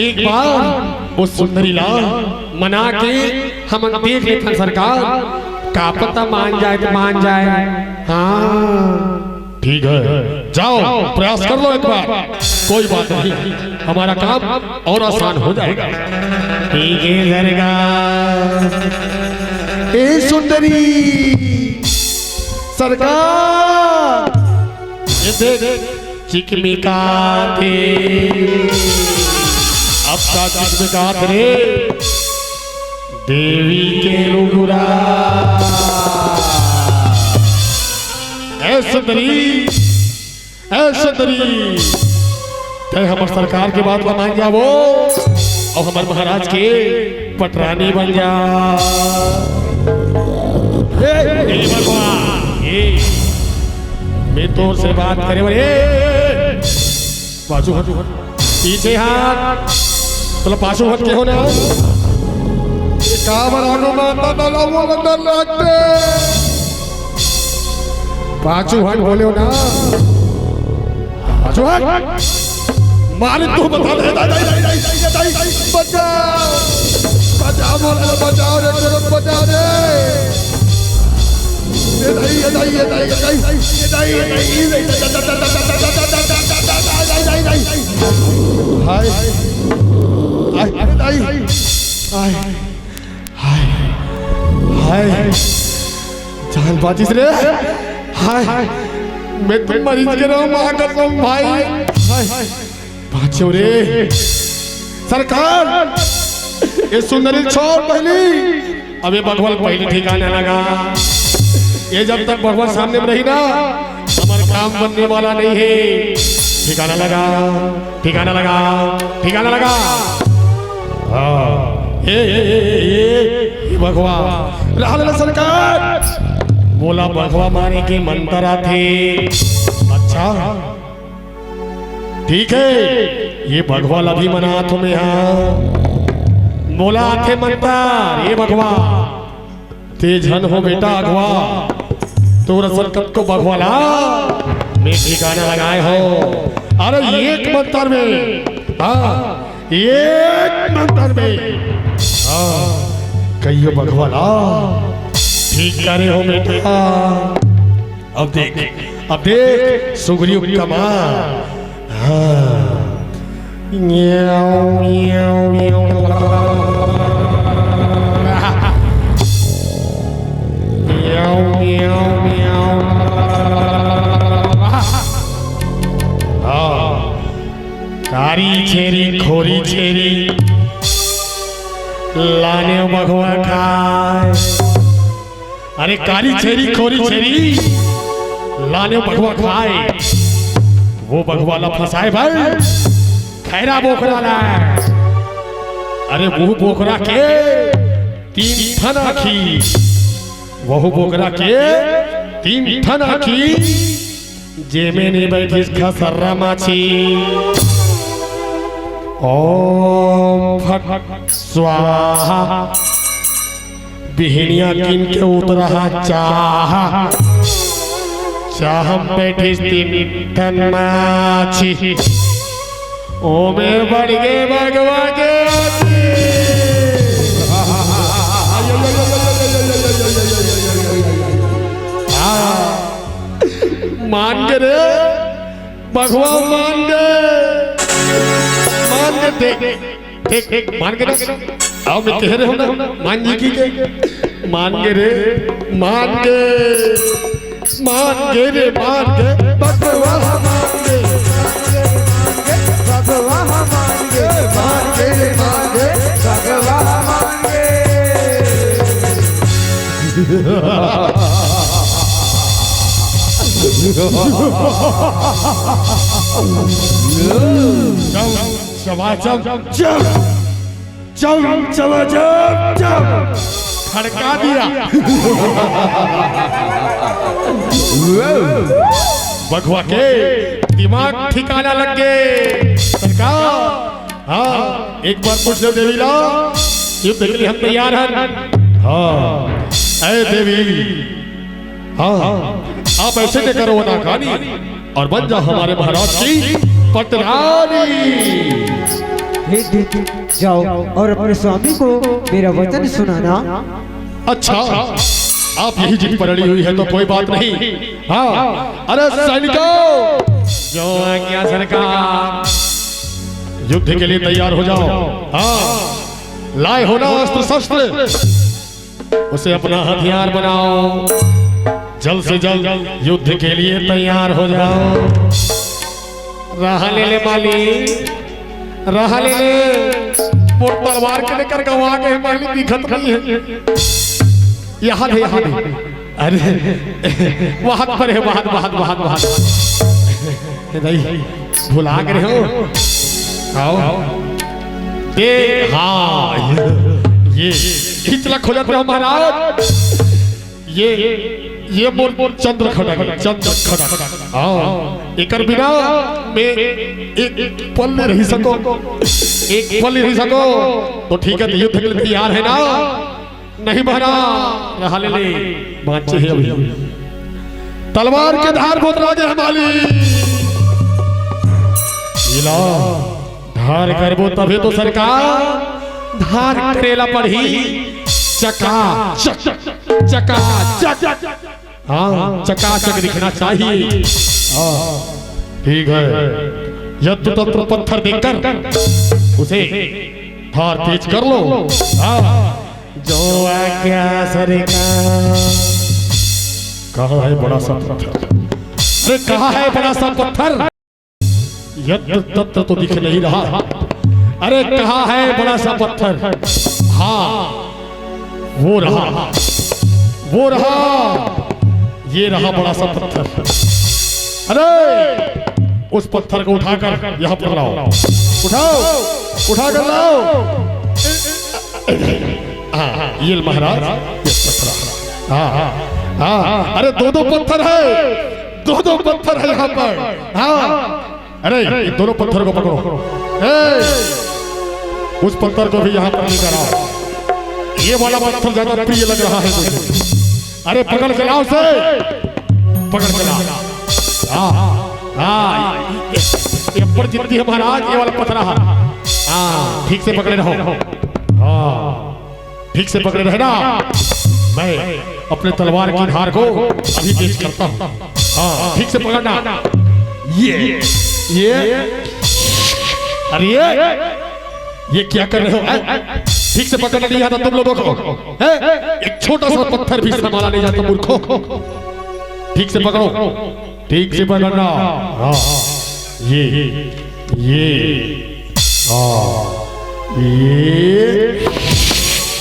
एक बार वो सुंदरी ला मना के हम देख लेथन सरकार, का पता मान जाए तो मान जाए। हाँ, ठीक है, जाओ, प्रयास कर लो एक बार, कोई बात नहीं, हमारा काम और आसान हो जाएगा। ठीक है सरकार। ए सुंदरी सरकार, ये देख, चिकमिका दे। अब का किसने कहा रे? देवी के लुगुरा। ए सुंदरी, ए सुंदरी, तैं हमर सरकार के बात ला मान जाबो अउ हमर महाराज के पटरानी बन जा। ए, ए भगवान, ए, मैं तोर से बात करे बर, ए, ए, ए, बाजू हट, पीछे हट। चलो, पाछू हट के हो ना। ये का बर आनो माता डाला हुआ बंदर लागते? पाछू हट बोले हो ना। पाछू हट। मारे तू बता दे, दाई, दाई, दाई, दाई, दाई, दाई, बचा। बचा बोले, बचा रे, तेरे बचा रे। ये दाई, ये दाई, ये दाई, ये दाई, ये दाई, ये दाई, ये दाई, दाई, दाई, दाई, दाई, दाई, दाई, दाई, दाई। हाय। हाय, हाय, हाय। हाय। हाय। जान बाचिस रे। हाय। मैं तो मरीज के रहूं, मां कसम भाई। हाय। बाचो रे। सरकार, ये सुंदरी छोड़ पहली। अबे बघवा ल पहली ठिकाना लगा। ये जब तक बघवा सामने में रही ना, हमर काम बनने वाला नहीं है। ठिकाना लगा, ठिकाना लगा, ठिकाना लगा। हाँ। ए, ए, ए, ए, ए, बघवा। रहल सरकार। बोला बघवा मारे के मंतर आथे। अच्छा। ठीक है, ये बघवा ला भी मनाथों में, हाँ। मोला आथे मंतर, ये बघवा। तेज हन हो बेटा अगवा, तोर असन कतको बघवा ला मैं ठिकाना लगाए हो। अरे एक मंतर में, हाँ, एक मंतर में, हाँ, कहियो बघवा ला ठीक करे हो बेटा। अब देख, अब देख, सुग्रीव कमा। हाँ। म्याऊ, म्याऊ, म्याऊ। म्याऊ, म्याऊ, म्याऊ। हाँ। कारी छेरी, खोरी छेरी, लाने बघवा खाए। अरे कारी छेरी, खोरी छेरी, लाने बघवा खाए। वो बघवा ला फंसाए भाई, खैरा बोकरा ला। अरे वो बोकरा के तीन ठन आँखी, वहू बोकरा के तीन ठन आँखी, जेमे नहीं बैठिस खसर्रा माछी। ओम फट स्वाहा। बिहनिया किन के उतरा चाहा, चाह में बैठिस तीन ठन माछी। ओमे बढ़ गे बघवा के आँखी। हाँ। मान गे रे, बघवा मान गे, मान गे, देख, देख, देख, मान गे ना। आओ, मैं कह रहे हो ना, मान जी की के, मान गे रे, मान गे, मान गे रे, मान गे। बघवा मान गे, बघवा मान गे, मान गे रे, मान गे, बघवा मान गे। चल, चल, चल, चल, चल, चला, चल, चल। खड़का दिया। बघवा के दिमाग ठिकाना लग गे। सरकार, हाँ, एक बार पूछ लो देवी ला, युद्ध के लिए हम तैयार हैं। हाँ, ऐ देवी, हाँ, आप ऐसे नहीं करो ना कहानी, और बन जा हमारे महाराज की पटरानी। हे देवी, जाओ और अपने स्वामी को मेरा वचन सुनाना। अच्छा, आप यही जिद पर अड़ी हुई है तो कोई बात नहीं। हाँ, अरे सैनिकों, जो आज्ञा सरकार, युद्ध के लिए तैयार हो जाओ। हाँ, लाए हो ना अस्त्र शस्त्र, उसे अपना हथियार बनाओ, जल्द से जल्द युद्ध के लिए तैयार हो जाओ। रहा ले ले मालिक, रहा ले ले। मोर तलवार के लेकर गंवा के हे, महली दिखत नहीं हे। यहाँ हे, यहाँ हे। अरे, वहां पर हे, वहां, वहां, वहां, वहां। हे दाई, भुला गे हो। आओ। दे, हाँ, ये, ये। खींच ला खोजत रहो महाराज। ये, ये मोर, मोर चंद्र खड़ग, चंद्र खड़ग। हाँ, एकर बिना मैं एक पल नहीं रह सको, एक पल नहीं रह सको। तो ठीक है, तो युद्ध के लिए तैयार है ना? नहीं महाराज, रहा ले ले, बाँचे हे अभी। तलवार के धार बहुत राजे हमारी। इला धार करबो तभे तो सरकार, धार करेला पड़ही। चका चक, चका चक। हाँ, चकाचक दिखना चाहिए। हाँ, ठीक है। यत्र तत्र पत्थर देखकर उसे धार तेज कर लो। हाँ, जो आज्ञा सरकार। कहाँ है बड़ा सा पत्थर? अरे, कहाँ है बड़ा सा पत्थर? यत्र तत्र तो दिख नहीं रहा। अरे, कहाँ है बड़ा सा पत्थर? हाँ, वो रहा, वो रहा, ये रहा बड़ा सा पत्थर। अरे, उस पत्थर को उठाकर यहाँ पर लाओ। उठाओ, उठाकर लाओ। हाँ, ये महाराज, ये पत्थर। हाँ, हाँ, हाँ, अरे, दो दो पत्थर है, दो दो पत्थर है यहाँ पर। हाँ, अरे, ये दोनों पत्थर को पकड़ो। ए, उस पत्थर को भी यहाँ पर लेकर आओ। ये वाला पत्थर ज्यादा प्रिय लग रहा है मुझे। अरे, पकड़ के लाओ उसे, पकड़ के लाओ। हाँ, हाँ, ये, ये ऊपर जितनी है महाराज, ये वाला पत्थर है। हाँ, ठीक से पकड़े रहो। हाँ, ठीक से पकड़े रहना। मैं अपने तलवार की धार को अभी तेज करता हूँ। हाँ, ठीक से पकड़ना। ये, ये, अरे, ये, ये क्या कर रहे हो, हैं? ठीक से पकड़ना नहीं आता तुम लोगों को, हैं? एक छोटा सा पत्थर भी संभाला नहीं जाता, मूर्खों। ठीक से पकड़ो, ठीक से पकड़ना। हाँ, ये, ये, हाँ, ये,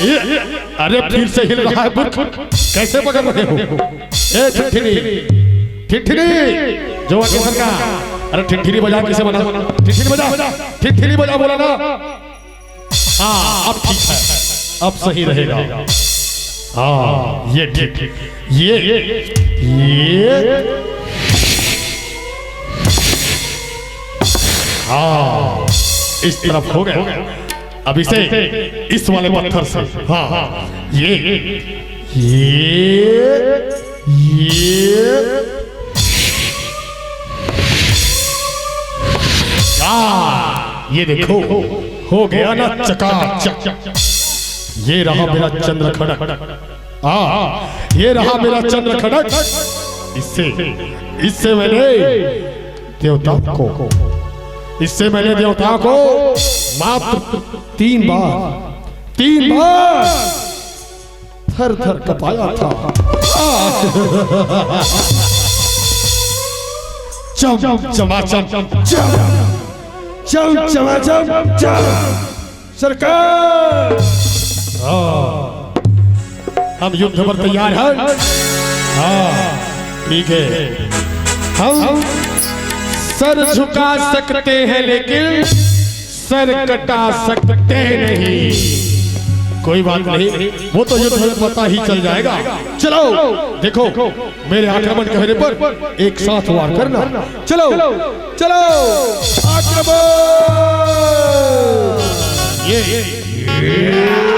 ये। अरे, फिर से हिल रहा है मूर्ख, कैसे पकड़ रहे हो? ए, ठिठिनी, ठिठिनी, जो आगे सरका। अरे, ठिठिनी बजा, किसे बना? ठिठिनी बजा, ठिठिनी बजा, बोला ना। हाँ, अब ठीक है, अब सही रहेगा। हाँ, ये ठीक, ये, ये, हाँ, इस तरफ हो गया। अब इसे इस वाले पत्थर से, हाँ, ये, ये, ये, आ, ये देखो, हो गया ना चकाचक। ये रहा मेरा चंद्र खड़ग। हाँ, ये रहा मेरा चंद्र खड़ग। इससे, इससे मैंने देवता को, इससे मैंने देवता को मात्र तीन बार, तीन बार थर थर कपाया था। चम चमाचम चम, चम चमाचम चम। सरकार, हाँ, हम युद्ध पर तैयार हैं। हाँ, ठीक है, हम सर झुका सकते हैं, लेकिन सर कटा सकते नहीं। कोई बात नहीं, वो तो युद्ध में पता ही चल जाएगा। चलो, देखो, मेरे आक्रमण कहने पर एक साथ वार करना। चलो, चलो, आक्रमण। ये, ये, ये।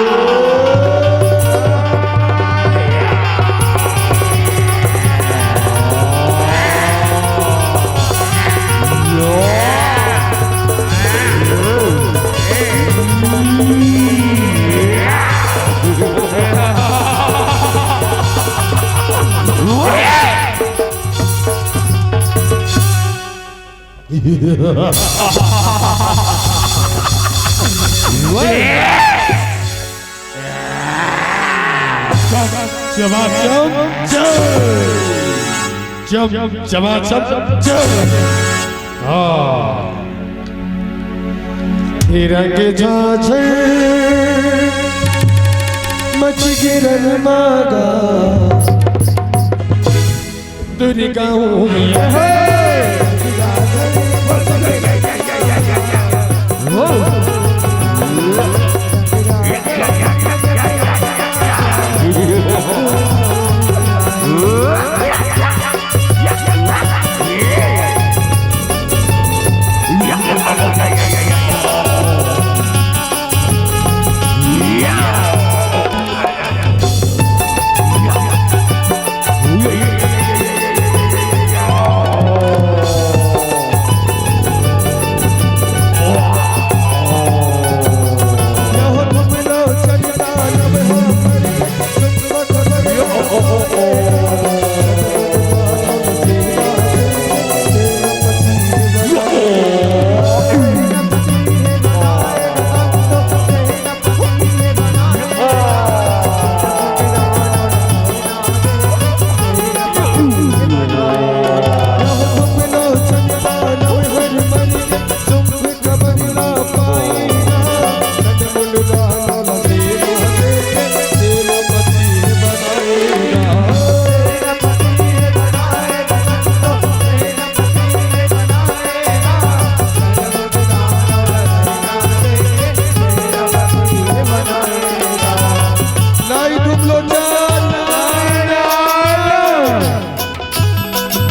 चमाचम जय। चम, चमाचम जय। हाँ। रंग झाझर मच गिरन मागा दुर्गा उमिया है।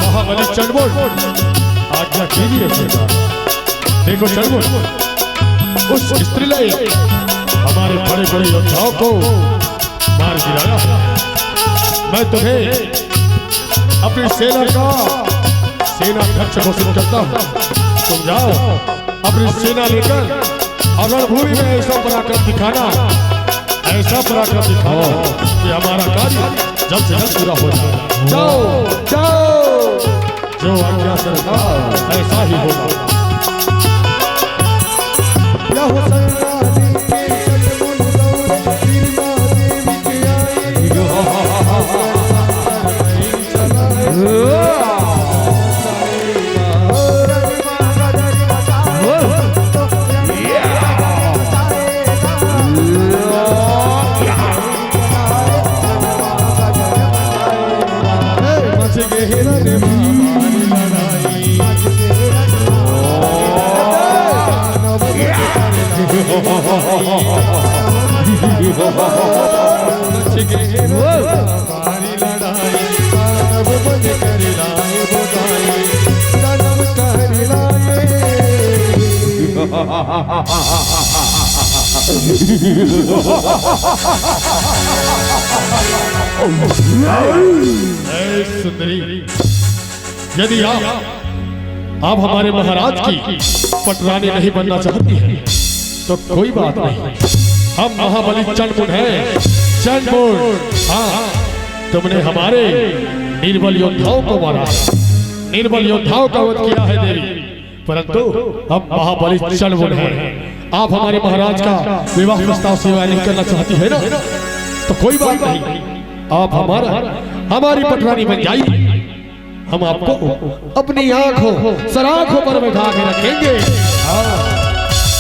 महाबली चंडमुंड, आज्ञा कीजिए सरकार। देखो चंडमुंड, उस स्त्री ने हमारे बड़े बड़े योद्धाओं को मार गिराया। मैं तुम्हें अपनी सेना का सेनाध्यक्ष घोषित करता हूँ। तुम जाओ, अपनी सेना लेकर और रणभूमि में ऐसा पराक्रम दिखाना, ऐसा पराक्रम दिखाना कि हमारा कार्य जल्द से जल्द पूरा हो जाए। जाओ, जाओ। जो आज्ञा सरकार, ऐसा ही होगा। ए सुंदरी, यदि आप, आप हमारे महाराज की पटरानी नहीं बनना चाहती हैं, तो कोई बात नहीं। हम महाबली चंडमुंड हैं, चंडमुंड। हाँ, तुमने हमारे निर्बल योद्धाओं को मारा है, निर्बल योद्धाओं का वध किया है देवी, परंतु हम महाबली चंडमुंड हैं। आप हमारे महाराज का विवाह प्रस्ताव स्वीकार नहीं करना चाहती है ना, तो कोई बात नहीं, आप हमारा, हमारी पटरानी बन जाइए। हम आपको अपनी आंखों, सराखों पर बैठा के रखेंगे। हाँ।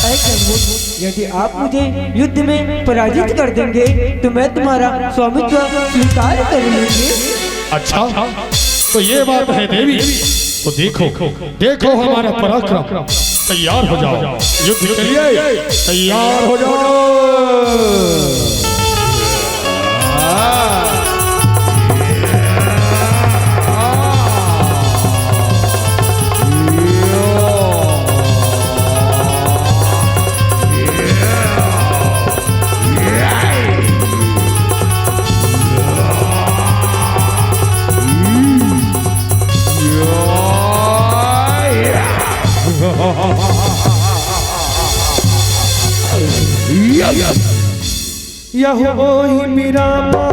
ऐ चंडमुंड, यदि आप मुझे युद्ध में पराजित कर देंगे, तो मैं तुम्हारा स्वामित्व स्वीकार कर लूंगी। अच्छा, तो ये बात है देवी, तो देखो, देखो हमारा पराक्रम। तैयार हो जाओ, युद्ध के लिए तैयार हो जाओ। यह ओहि बिरामा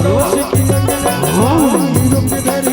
कौशिक नंदन, काली रूप धरि आए।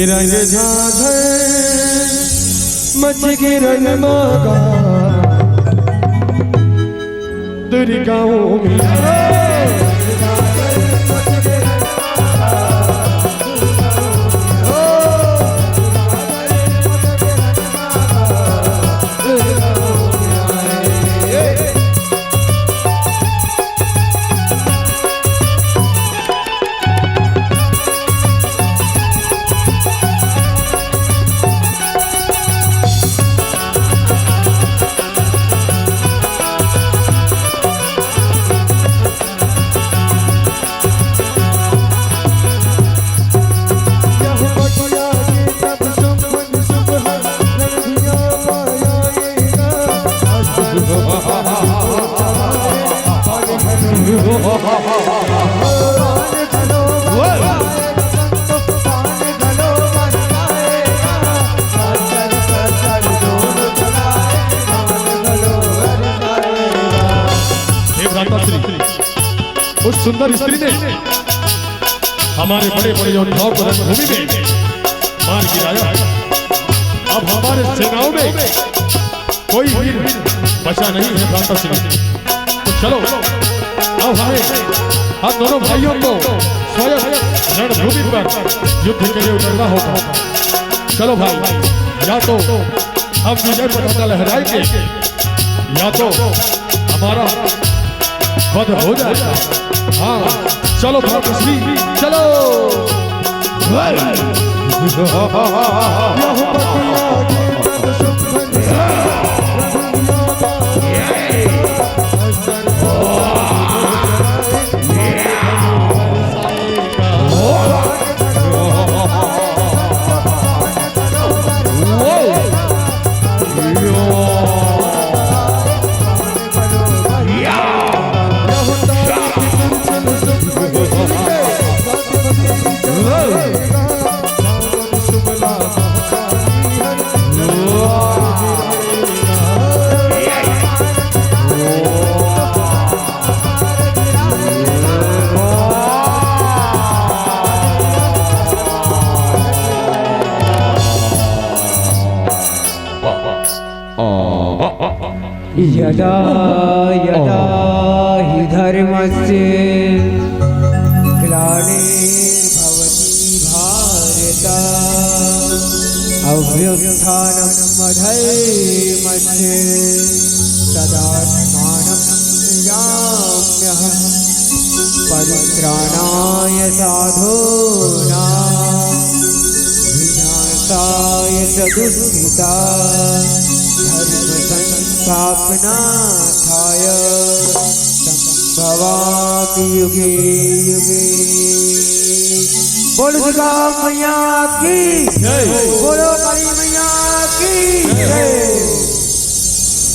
रंग झांझर मच के रंग मागा दुर्गाओं में। हे भ्राता श्री, उस सुंदर स्त्री ने हमारे बड़े बड़े योद्धाओं को रणभूमि में मार गिराया। अब हमारे सेनाओं में कोई वीर बचा नहीं है भ्राता श्री। तो चलो, अब हमें हम दोनों भाइयों को स्वयं रणभूमि पर युद्ध के लिए उतरना होगा। चलो भाई, या तो हम विजय पताका लहराएंगे, या तो हमारा वध हो जाएगा। हाँ, चलो भ्राता श्री, चलो। यदा यदा हि धर्मस्य ग्लानिर्भवति भारत, अभ्युत्थानम् अधर्मस्य तदात्मानं सृजाम्यहम्। परित्राणाय साधूनां विनाशाय च दुष्कृतां धर्मसंस्थापनार्थाय संभवामि युगे युगे। बोलो दुर्गा मैया की जय। बोलो काली मैया की जय।